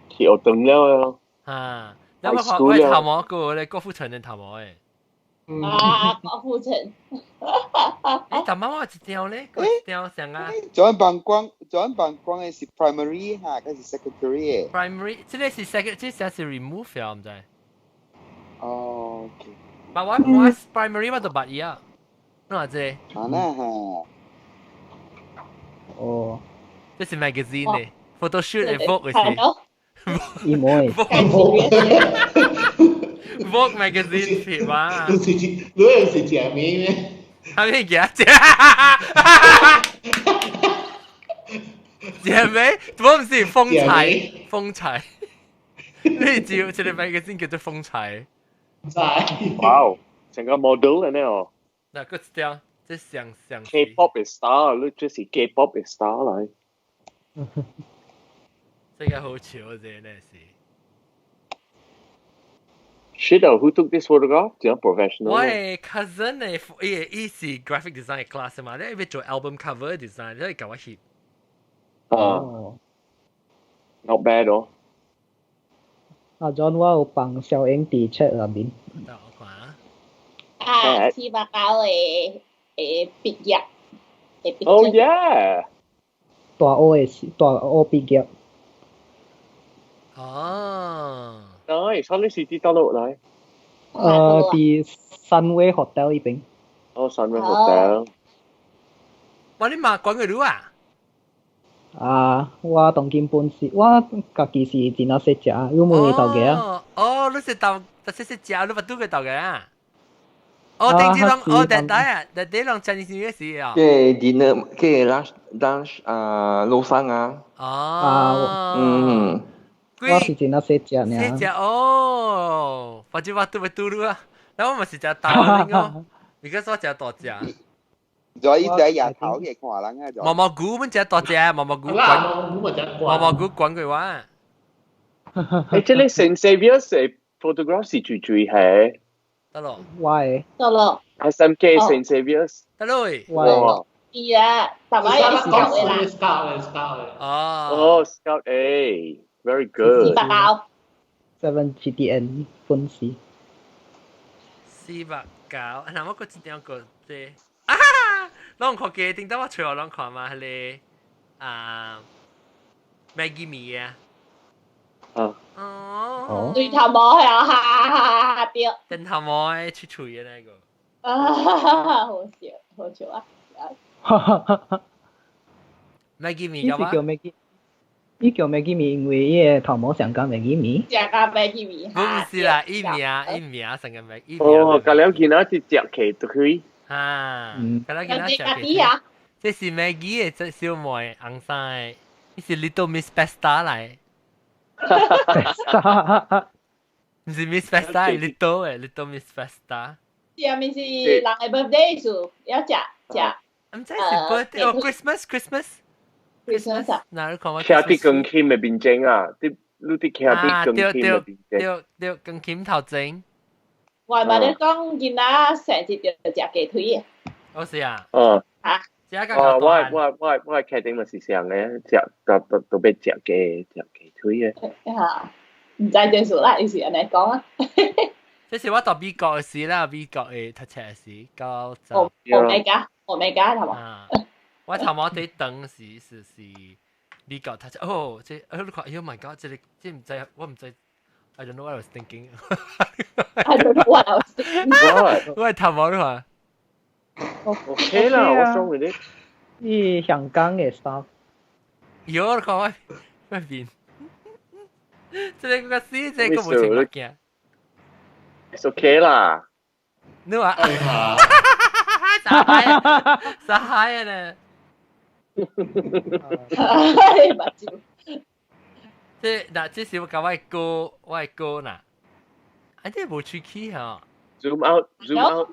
去學堂了咯。啊，你我看我頭毛個咧，郭富城的頭毛誒。啊，郭富城。欸，頭毛我一張咧，一張像啊。做緊辦光，做緊辦光的是 primary 哈，還是 secondary 的？primary，這個是 second，這個是 remove 了，毋知。哦，OK。但我我 primary 我就捌伊啊，你話這？啊那哈。哦。這是 magazine 的，photo shoot 的 Vogue 是。伊冇誒。 Vogue magazine 是嘛？你是你是食咩咩？啥物嘢？食咩？我毋是風采，風采。你知這個 magazine 叫做風采。知。哇！成個 model 嚟呢哦。嗱，個一張，這上上。 K-pop 的 star，你這是 K-pop 的 star 來。這個好笑，這個是。 Shit, who took this photograph? 這樣 professional。我的 cousin 的，伊伊是 graphic design class 嘛，你欲做 album cover design，你共我翕。啊。Not bad 哦。阿 John 我有幫小英佇 chat 內面。等我看啊。啊，四百九的的畢業。 Oh yeah！大學的大學畢業。哦。 Nice，你是佇佗落來？佇 Sunway Hotel 彼邊。哦，Sunway Hotel。哇！你嘛講過你啊？啊，我當今本是，我家己是真仔細食，你問伊頭家啊？哦，你是頭，細細食，你捌拄過頭家啊？哦，頂次攏，哦，第第啊，第第攏 Chinese New Year 時啊。嘅 dinner，嘅 lunch lunch 啊，老生啊。哦。嗯。我是真仔細食爾。細食哦，反正我拄欲拄你啊，然後我嘛是食大個哦，because 我食大隻。所以在日頭嘅看人啊，毛毛菇們食大隻，毛毛菇管，毛毛菇管過我。誒，這個 Saint Xavier 的 photograph 是最最係。得咯。我的。得咯。 SMK Saint Xavier。得咯。我。是啊，大擺是 Scout 的啦。 Scout Scout 哦。哦，Scout A，very good。 490。 Seven GTN 分時。490，那我閣一張個這。啊！攏看過，頂當我揣予攏看嘛，彼個啊，Maggi 麵啊。啊。哦。對頭毛係啊，哈哈哈對。電頭毛嘅出喙嘅那個。啊，好笑，好笑啊！哈哈哈！ Maggie 伊是叫 Maggie，伊叫 Maggie 麵，因為伊個頭毛上甲 Maggie 麵。上甲 Maggie 麵。不是啦，伊名伊名上個 Maggie。哦，隔了見啊是食起腿。啊，隔了見啊食起。這是 Maggie 的這小妹紅衫的，伊是 Little Miss Pasta 來。 Pasta。毋是 Miss Pasta，Little 的 Little Miss Pasta。是啊，咪是人的 birthday 時要食食。毋知是 birthday 哦，Christmas Christmas。 Christmas 啊。嗱，你看我。徛佇鋼琴的面前啊，佇你佇徛佇鋼琴的面前。對對，鋼琴頭前。我嘛咧講囡仔生日就食雞腿的。哦是啊。哦。啊。哦，我我我我確定嘛是上嘅，食都都都欲食雞腿的。嚇，毋知件事啦，伊是按呢講啊。這是我到美國的時啦，美國的讀冊時，到哦，Omega Omega 係嘛？我頭毛佇當時是美國讀冊，哦，這你看，哎呦 my god，這個這毋知，我毋知，I don't know what I was thinking。 I don't know what I was thinking。我頭毛你看。 OK 啦，我送你。伊香港的 staff。喲，你看我我面，這個個死，這個無穿目鏡。 It's okay 啦。你話？傻閪，傻閪啊呢！目睭。這嗱，這是我甲我的哥，我的哥嗱，啊，這無喙齒吼。 Zoom out, zoom out。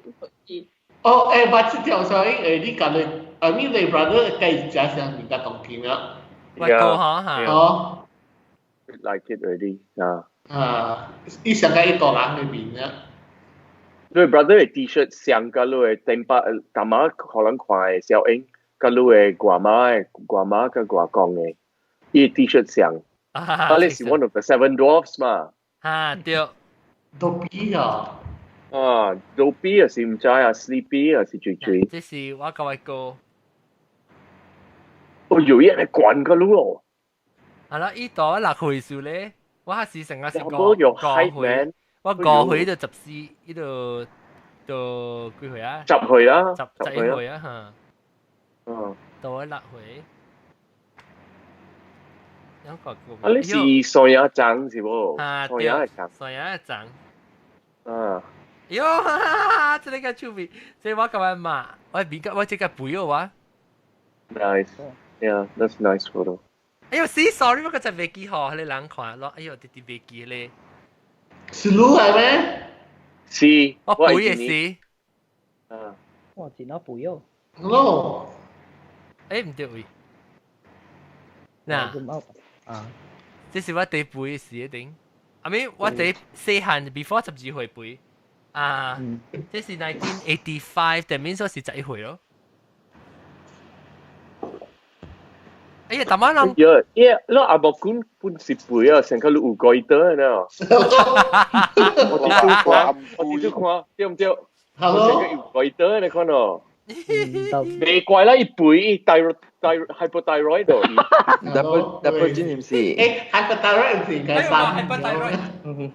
哦，誒，把這條小英，誒，你甲你，I mean 你 brother 計食啥物件當今啊？我哥吼嚇。哦。 Like it already 啊。啊，伊上個一大人的面啊。你 brother 的 T-shirt 上甲你的頂擺，大媽可能看的小英，甲你的外媽的外媽甲外公的，伊 T-shirt 上。啊，你是 one of the seven dwarfs 嘛？啊，對。 Dopey 啊！啊，Dopey 啊是毋知啊，Sleepy 啊是最最。這是我甲我哥。哦，有一個管個路哦。係啦，伊大我6歲數咧，我係是成個是5歲，我5歲就14，伊就就幾歲啊？ 10歲啦， 11歲啊嚇。嗯。大我6歲。兩個啊，你是山野長是無？啊，山野長。山野長。啊。喲，這個趣味，這我甲我媽，我比較我這個背哦我。 Nice, yeah, that's nice photo. 哎呦，死 sorry，我個就袂記嗬，你人看咯，哎呦，直直袂記咧。是你係咩？是。我背的是。啊。哇，真啊背哦。 No。誒，毋對位。嗱。啊。這是我第背的時一定。I mean，我第細漢 before 12歲背。啊，這是 1985，但面說是11歲咯。哎呀，大媽人。耶耶，你阿伯管本是背啊，成個你有蓋得呢。我直都看，我直都看，對唔對？我成個有蓋得你看哦。未怪啦，伊背伊 thyroid hypothyroid 度。 Double double 知唔是？誒，hypothyroid 是該三。 hypothyroid。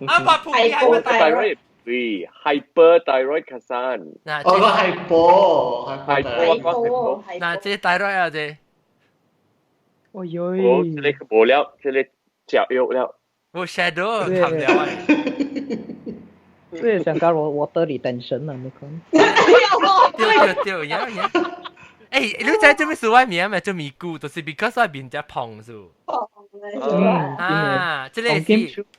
阿伯普 hypothyroid。對，hyperthyroid 較散。嗱，我個 hypo。 hypo。嗱，這 thyroid 啊，這。哎呦！我這個無了，這個食藥了。我 shadow 冚了啊！這個像個 water retention 啊，你看。對對對，呀呀。誒，你知做咩事我名咪做咪咕，就是 because 我面只胖數。胖啊，這個是，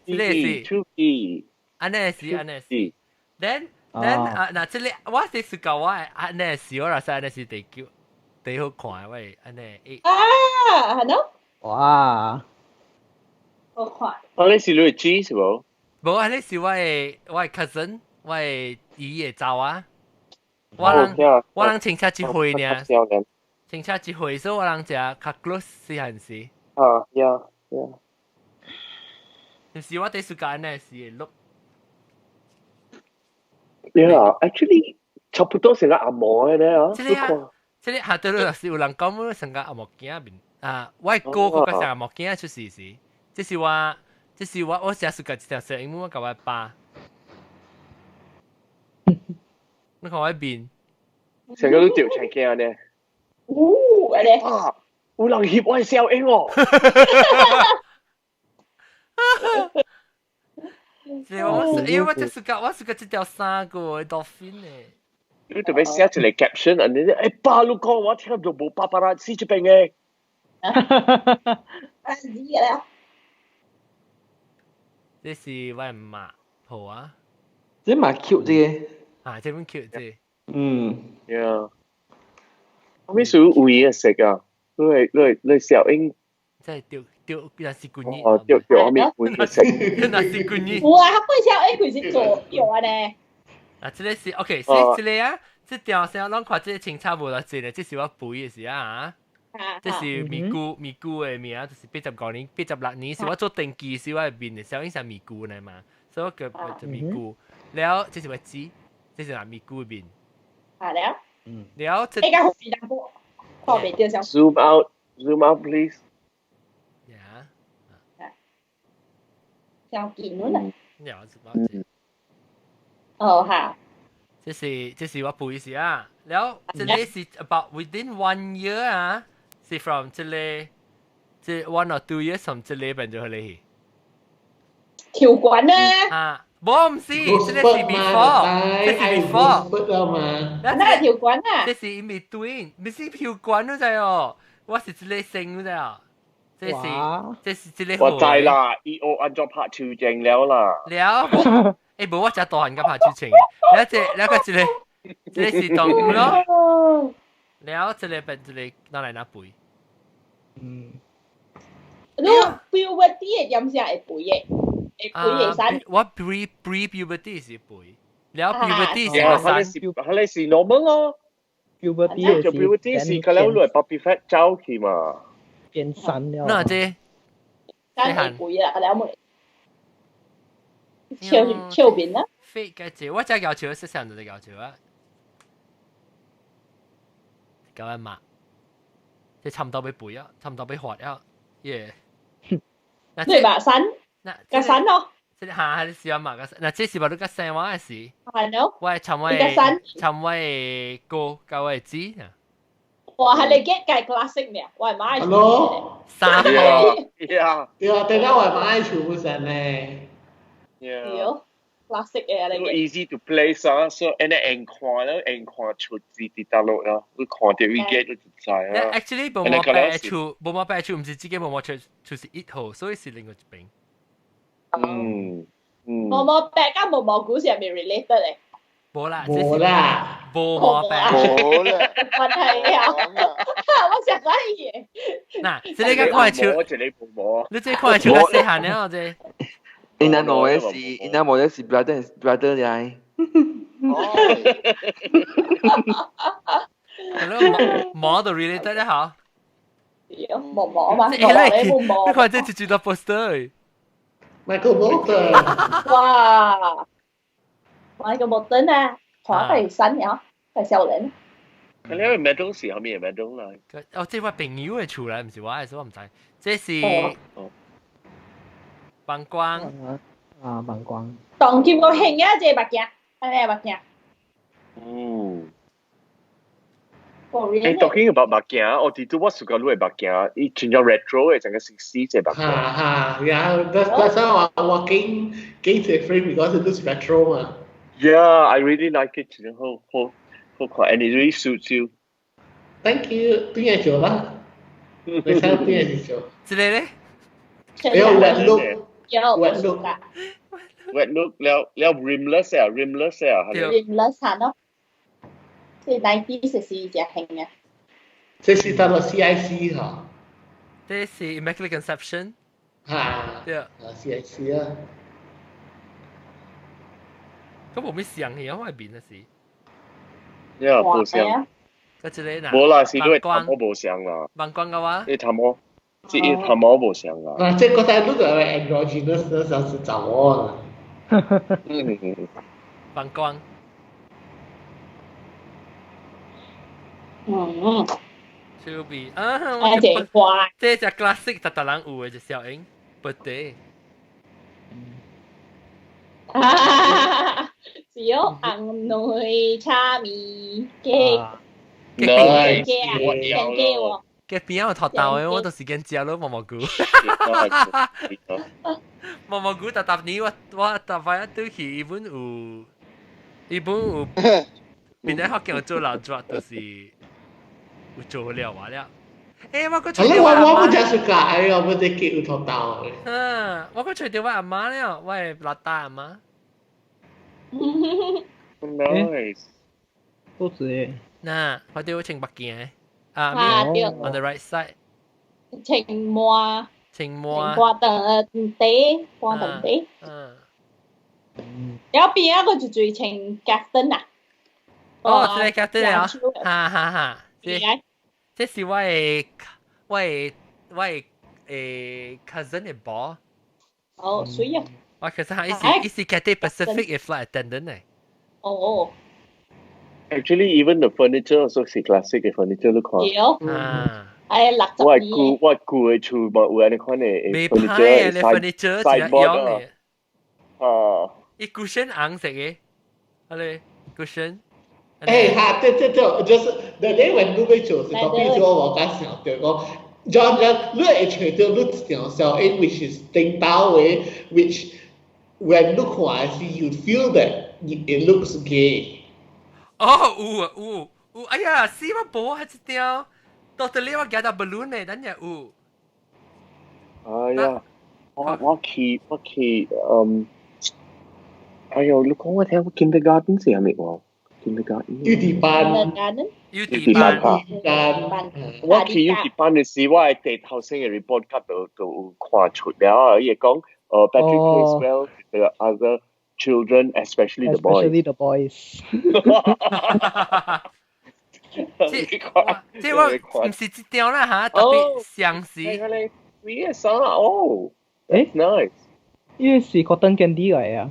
這個是，按呢是，按呢是。Then 啊，嗱，這個我是是教我按呢是，我來說按呢是第九，第好看喂，按呢。啊，係咯。哇！好看。啊，你是你的姊是無？無，啊，你是我的 cousin，我的姨的查某。我人親戚一歲爾，親戚一歲，所以我人食較 close 細漢時。啊，yeah。就是我第時間呢是會錄。 Yeah, actually 差不多成個阿毛嘅咧啊。這個啊，這個下對了，是有人講成個阿毛鏡面啊，我的哥哥個成阿毛鏡出事時，這是我，這是我成日一條小英文，我共我爸。你看我面。成個都掉長鏡呢。哦，安尼。啊！有人翕我的小英哦。是我，因為我這暑假我暑假這條衫個 dolphin 呢。你特別寫一個 caption，人哋爸，你講我聽到無巴巴拉死這邊嘅。啊，知啦。這是我媽抱啊。這嘛 cute 這個。啊，這本 cute 這。嗯。 Yeah。我咩屬有嘅色啊？你係你係你係小英。即係掉掉，那是軍醫。哦，掉掉我面會嘅色。那是軍醫。有啊，佢小英佢是做掉啊呢。啊，這個是 OK，這這個啊，這條線攏看這個清楚無偌濟咧，這是我背的時啊。這是咪姑咪姑的名，就是85年、86年，是我做登記時我面的小英是咪姑來嘛，所以我叫做咪姑。了，這是我姊，這是咪姑的面。啊了。嗯。了，這。應該好是淡薄，看袂著像。 Zoom out, zoom out, please. Yeah. 像見阮啊。了，這。哦哈。這是我背時啊，了，這個是 about within one year 啊。是 from 這個這 1 or 2 years from 這個變做彼個。條管啊！啊，無毋是，這個是 before，這是 before 嘛。那條管啊？這是 in between，毋是條管你知哦，我是這個先你知哦。這是這是這個。我知啦，伊學按怎拍手情了啦。了，欸無我誠大漢甲拍手情，了這了個這個，這個是動物咯。了，這個變這個拿來拿背。嗯。你 puberty 的點聲會肥的，會肥會瘦。我 pre puberty 是肥，了 puberty 是瘦。彼個是 normal 咯。 puberty 就 puberty 是佢了落 puppy fat 走去嘛。變瘦了。那這？瘦會肥啦，了冇。笑笑面啦。飛嘅這，我真搞笑，細細就搞笑啊！搞阿媽，這差唔多欲肥啊，差唔多欲發啊，耶！你把瘦，較瘦咯。這下係是阿媽較瘦，嗱這是話你較生我的時。係咯。我係尋我的尋我的哥，佮我的姊啊。哇！係你 get 計 classic 呢？我係買。 Hello。三個。對啊，對啊，等下我買全部成咧。對。classic 嘅你。 easy to place 啊，所以你硬看咧，硬看出字佇大陸啦，你看到伊 get 就知啦。 Actually，無毛白厝，無毛白厝，毋是自己無毛出，就是1號，所以是另外一邊。嗯嗯。毛毛白佮毛毛菇是係咪 related 咧？無啦，無啦，無毛白。無啦。問題啊！我想講伊。嗱，這個看厝，你這看厝較細漢了，這。因那兩個是，因那無咧是 brother brother 來。哦。毛都 related 咧嚇。毛毛嘛，毛咧冇毛。你看這一隻 poster。 Michael Bolton。哇！Michael Bolton 啊，看佢新嘅，係少年。佢呢個 medal 是後面 medal 啦。哦，這我朋友的厝來，毋是我的，所以我毋知。這是。膀胱。啊，膀胱。當今個興啊，這個目鏡，按呢目鏡。嗯。誒，talking about 目鏡，我哋都我暑假你的目鏡，伊真正 retro 的，成個60這目鏡。哈哈，yeah, that's why 我揀揀這 frame because it looks retro 嘛。 Yeah, I really like it，真好好好看，and it really suits you. Thank you，對嘢做啦。你睇對嘢做。這個咧？有 wet look。有 wet look。 wet look 了了 rimless 啊，rimless 啊。 rimless 嚇咯。這90是真興嘅。這是到了 CIC 嚇。這是 Immaculate Conception。嚇。對。啊 CIC 啊。咁無咩相去啊？我面的是。呀，無相。個這個嗱。無啦，是你的頭毛無相啦。膀胱嘅話。你頭毛，這伊頭毛無相啦。嗱，這個在那個 androgynous 那時候是找我啦。嗯。膀胱。嗯。手臂啊！啊，這怪。這隻 classic 逐逐人有的一小英，不對。啊，只有紅內茶米嘅 Nice，嘅我有咯。嘅邊有托豆嘅，我到時間食咯毛毛菇。毛毛菇特特年我特快一對去，伊本有，伊本有，邊啲學叫做老作，就是有做了話了。我個係咧，我唔食雪糕，哎呀，我得叫有托豆。嗯，我個除掉我阿媽了，我係老大阿媽。 Nice。都是。嗱，我對我穿白鏡啊，on the right side。青麻。青麻。瓜等地，瓜等地。嗯。有邊一個就最穿夾燈啊？哦，這個夾燈啊，哈哈哈。這是我的 cousin 的寶。哦，水啊！我其實伊是 Cathay Pacific 的 flight attendant 嚟。哦。 Actually, even the furniture also 是 classic 嘅 furniture 你看。對。啊。哎，六十我係舊我舊嘅厝嘛，有按呢款嘅 furniture。furniture sideboard 啊。啊。伊 cushion 紅色嘅，係咧 cushion。誒嚇，對對對，就是 the day when 你欲做是特別做我敢想到講，John John，你會揣到你一條小英，which is 頂包嘅，which when 你看時 you feel that it looks gay。哦，有啊有有，哎呀，死我無係一條，到底你我夾到 balloon 呢？等下有。哎呀，我去，哎呦，你講我聽，我 kindergarten 是係咪喎？kindergarten。幼稚班。幼稚班嚇。我去幼稚班嘅時，我係地頭先嘅 report 卡度就有看出了，伊會講，Patrick plays well with the other children, especially the boys. Especially the boys. 這我唔是這條啦嚇，特別相似。你嘅衫哦，nice。呢個是 cotton candy 嚟啊。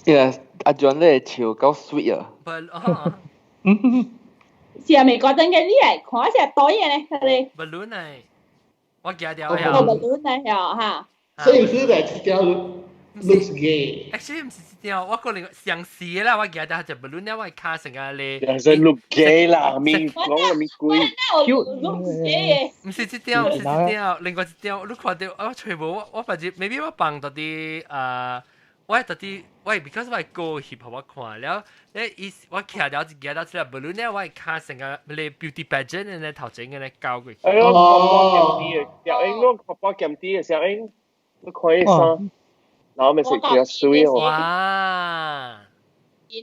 Yeah，阿 John 咧笑夠 sweet 啊。是係咪 cotton candy 嚟？看一下袋嘢咧，佢哋。 balloon 嚟，我記掉啊。balloon 嚟嚇。所以佢嚟這條 looks gay。 Actually 唔是這條，我個人相似啦，我記得係隻 balloon 咧，我卡成個咧。其實 look gay 啦，面講面鬼。 looks gay。唔是這條，唔是這條，另外一條，你看到我全部我我反正 maybe 我放到啲啊。我到底我 because 我歌翕予我看了，咧伊我徛了一舉到這個 balloon 咧，我卡成個咧 beauty pageant 咧頭前嘅咧搞過去。哎呦，看半減啲嘅，小英，我看半減啲嘅小英，你看伊衫，然後咪是比較水哦。哇！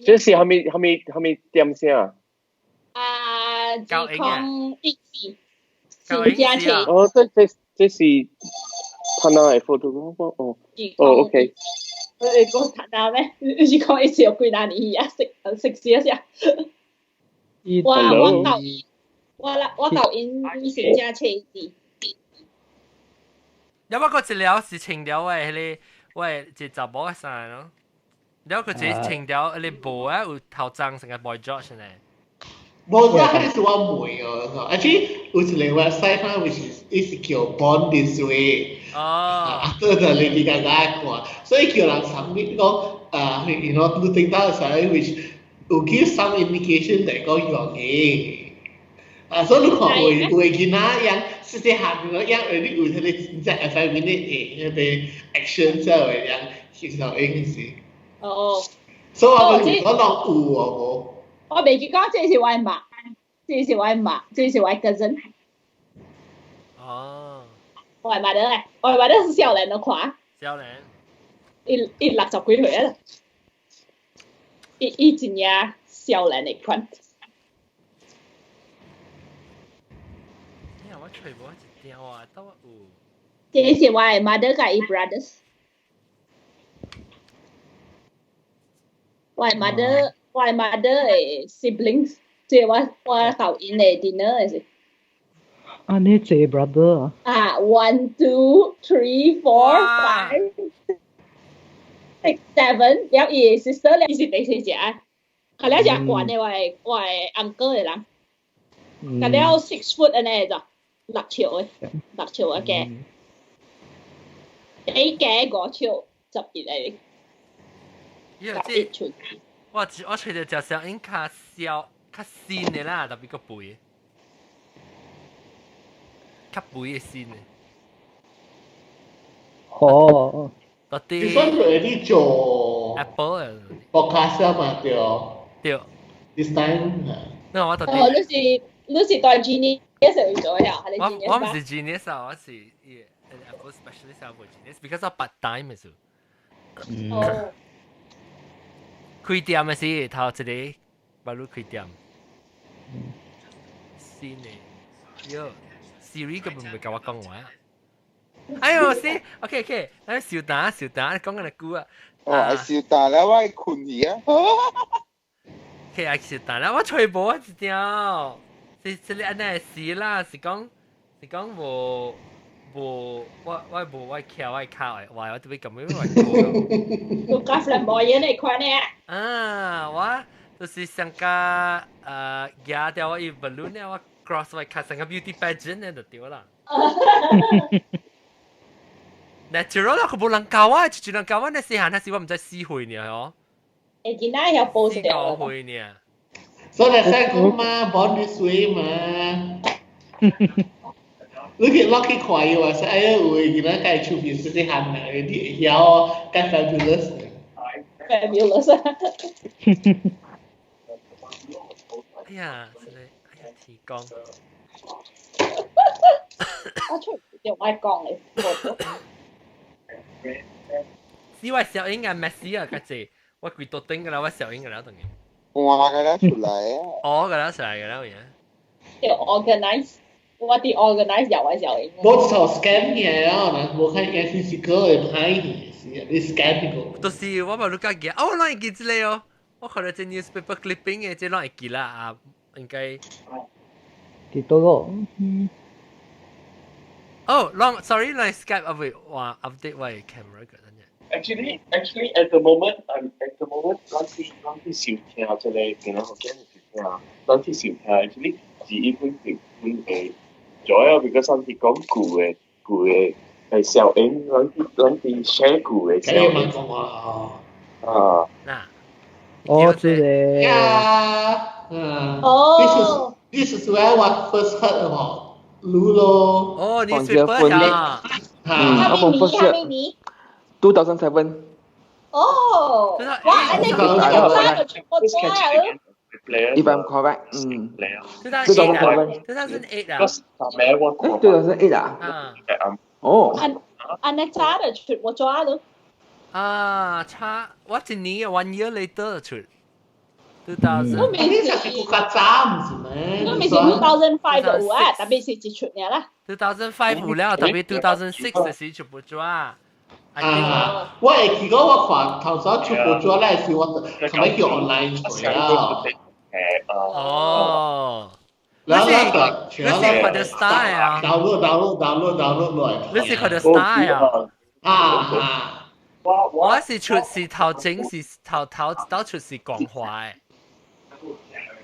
這是蝦米蝦米蝦米點聲？啊，2014，九英四。哦，這是他那嘅 photo 哦哦，OK。你講談下咩？你是講一次有幾多年啊？食食試一下。我舊我啦，我舊因以前正車子。有我個一了是穿了嘅，彼個我一查某嘅衫咯。了佢一穿了，彼個帽啊有頭鬃成個 Boy George 呢。無，這彼是我問哦。Actually 有一個 website 哈，which is 伊是叫 Born This Way。哦。啊，對對，你你家家看，所以叫人 submit 講啊，you know 你聽到時，which 有 give some indication 嚟講用嘅。啊，所以你看有有的囡仔樣細細漢個樣，你有彼個真正 effeminate 的彼個 action 才會樣，其實應是。哦。所以我問我講有哦無？我袂記講，這是我的媽，這是我的媽，這是我的 cousin。哦。我的媽咧，我的媽是少年都看。少年。伊60幾歲啊！伊真正少年的款。哎呀，我揣無一條啊，倒我有。這是我的 mother 佮伊 brothers。我的 mother，我的 mother 的 siblings，這我舊𪜶的 dinner 的是。啊，你這 brother 啊？啊，one two three four five six seven，了伊 sister 了，伊是第四隻，佢了隻懸的我的 uncle 的人，佢了 6 foot 按呢就6尺的，6尺的高，比高5尺11嚟。因為這我揣著隻小英較小較新的啦，特別個肥，較肥的新的。哦。到底。你算係你做 Apple 啊？Podcast 嘛對。對。 This time。那我到底。哦，你是大 genius 嚟做呀？我我唔是 genius 啊，我是 Apple specialist 啊，唔 genius，because 我 part time 嘅。哦。開店嘅時頭一個，馬路開店。新的，喲，Siri 根本唔會教我講話。哎呦，是，OK OK，咱小達小達，講緊個久啊。哦，小達啦，我困去啊。 OK，啊，小達啦，我揣無一條，是是你按呢事啦，是講無無我無我翹我卡的，哇，我特別咁樣我。有加 flamboyant 那款呢？啊，我就是上加夾掉我一 balloon 呢，我 cross 我卡上個 beauty pageant 呢就對啦。Natural 啦，佢無人教我，就人教我那時閒，那時我毋知死歲呢，哦。會囡仔曉報四五歲呢。所以你講嘛，born this way 嘛。你去落去看伊話，是哎呀，有的囡仔家出面細細漢的，你會曉較 fabulous。 Fabulous。哎呀，真係，哎呀，天光。我出就愛講咧，是我小英啊，Messi 啊，個字，我規桌頂個啦，我小英個啦，等於。換個啦出來啊！哦，個啦出來個啦，有。要 organize，我啲 organize 又係小英。我就 scan 嘅啊，無看見 physical 的歹去，是你 scan 個。就是我嘛，你家記，哦，我攏會記這個哦，我看到這 newspaper clipping 的，這攏會記啦啊，應該。幾多個？哦，攏，sorry，攏 Skype update 話 update 我 camera 個等陣。 Actually, at the moment, I'm at the moment，咱去收聽這個，今仔福建是聽，咱去收聽，actually 是伊本是本會主要，because 咱是講舊的小英，咱去 share 舊的小英。啊。嗱。哦，這個。 Yeah. 嗯。哦。 This is where I first heard about 盧咯。哦，你 newspaper 啊？嗯，我冇 first 2007。哦。哇，你個早就全部知啊！ If I'm correct，嗯。 2007。2008啊。 2008啊？哦。按按你早就全部抓到。啊，差我一年 one year later 出。2000。我未是較早毋是咩？我未是 2005 就有啊，特別是一出爾啦。 2005有了，特別 2006 的時出報紙啊。啊！我會記講我看頭先出報紙咧時，我係咪叫 online 出啊？哦。然後那個，你是看到 star 啊？download download download download 落來。你是看到 star 啊？啊啊！我是出是頭前是頭頭到出是講話的。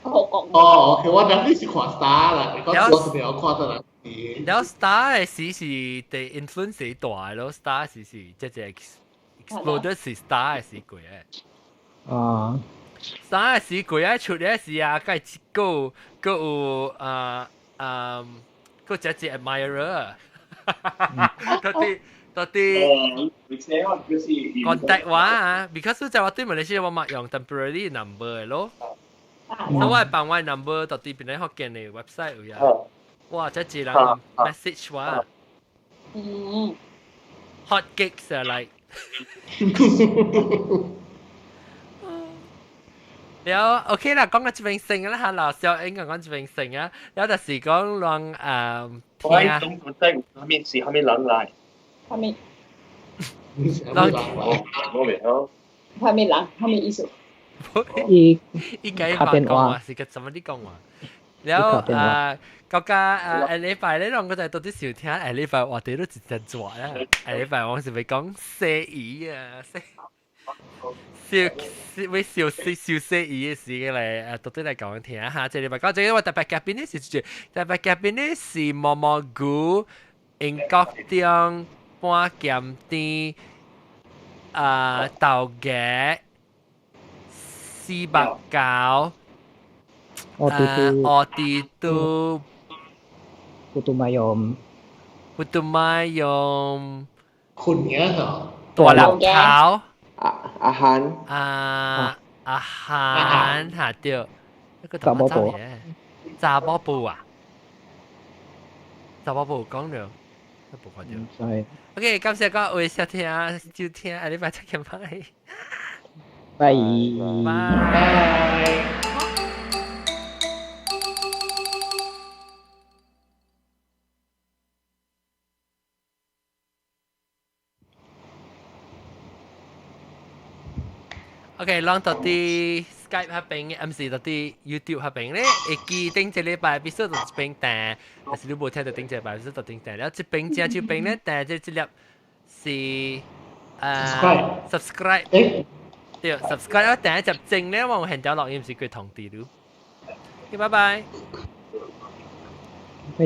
哦，OK，我當時是看 star 啦，你講我是沒有看到啦。了 star 的時是第 influence 是大咯，star 時是這隻 exploded 是 star 的時過的。啊。 star 的時過啊，出的時啊，該個個有啊啊，個這隻 admirer，到底 contact 我啊，because 在我對馬來西亞我嘛用 temporary number 咯。所以我係辦我 number 到底邊咧福建的 website 有呀。哇！這一人 message 我。Hot cakes 啊，like。了 OK 啦，講到這邊成啦嚇，老小英講這邊成啊，了就是講讓我喺中國仔，下面是下面人來。下面。人我未曉。下面人，下面意思。伊伊計話講話是個怎麼啲講話？了啊，國家啊，下禮拜咧，我就到底少聽下禮拜話題都一陣做啊。下禮拜我是咪講西醫啊？西笑會笑笑笑西醫嘅事嘅嚟，到底嚟講聽下。這禮拜講這個我特別嘉賓呢是特別嘉賓呢是毛毛菇英國中半鹹甜啊豆芽。409。哦對對。哦對對。古都買用。古都買用。困嘅嚇。大粒頭。阿阿韓。啊阿韓嚇對。那個查某布。查某布啊？查某布講了，都無看到。係。 OK，感謝各位收聽收聽，下禮拜再見，拜。拜。拜。OK，咱到佇 Skype 彼邊，毋是到佇 YouTube 彼邊咧，會記頂一禮拜必須就一邊訂，但是你無聽到頂一禮拜必須就頂訂，了這邊正手邊咧訂這這粒是subscribe，對，subscribe 了訂一集正咧，我有現條錄音是叫通知你。OK，拜拜。拜。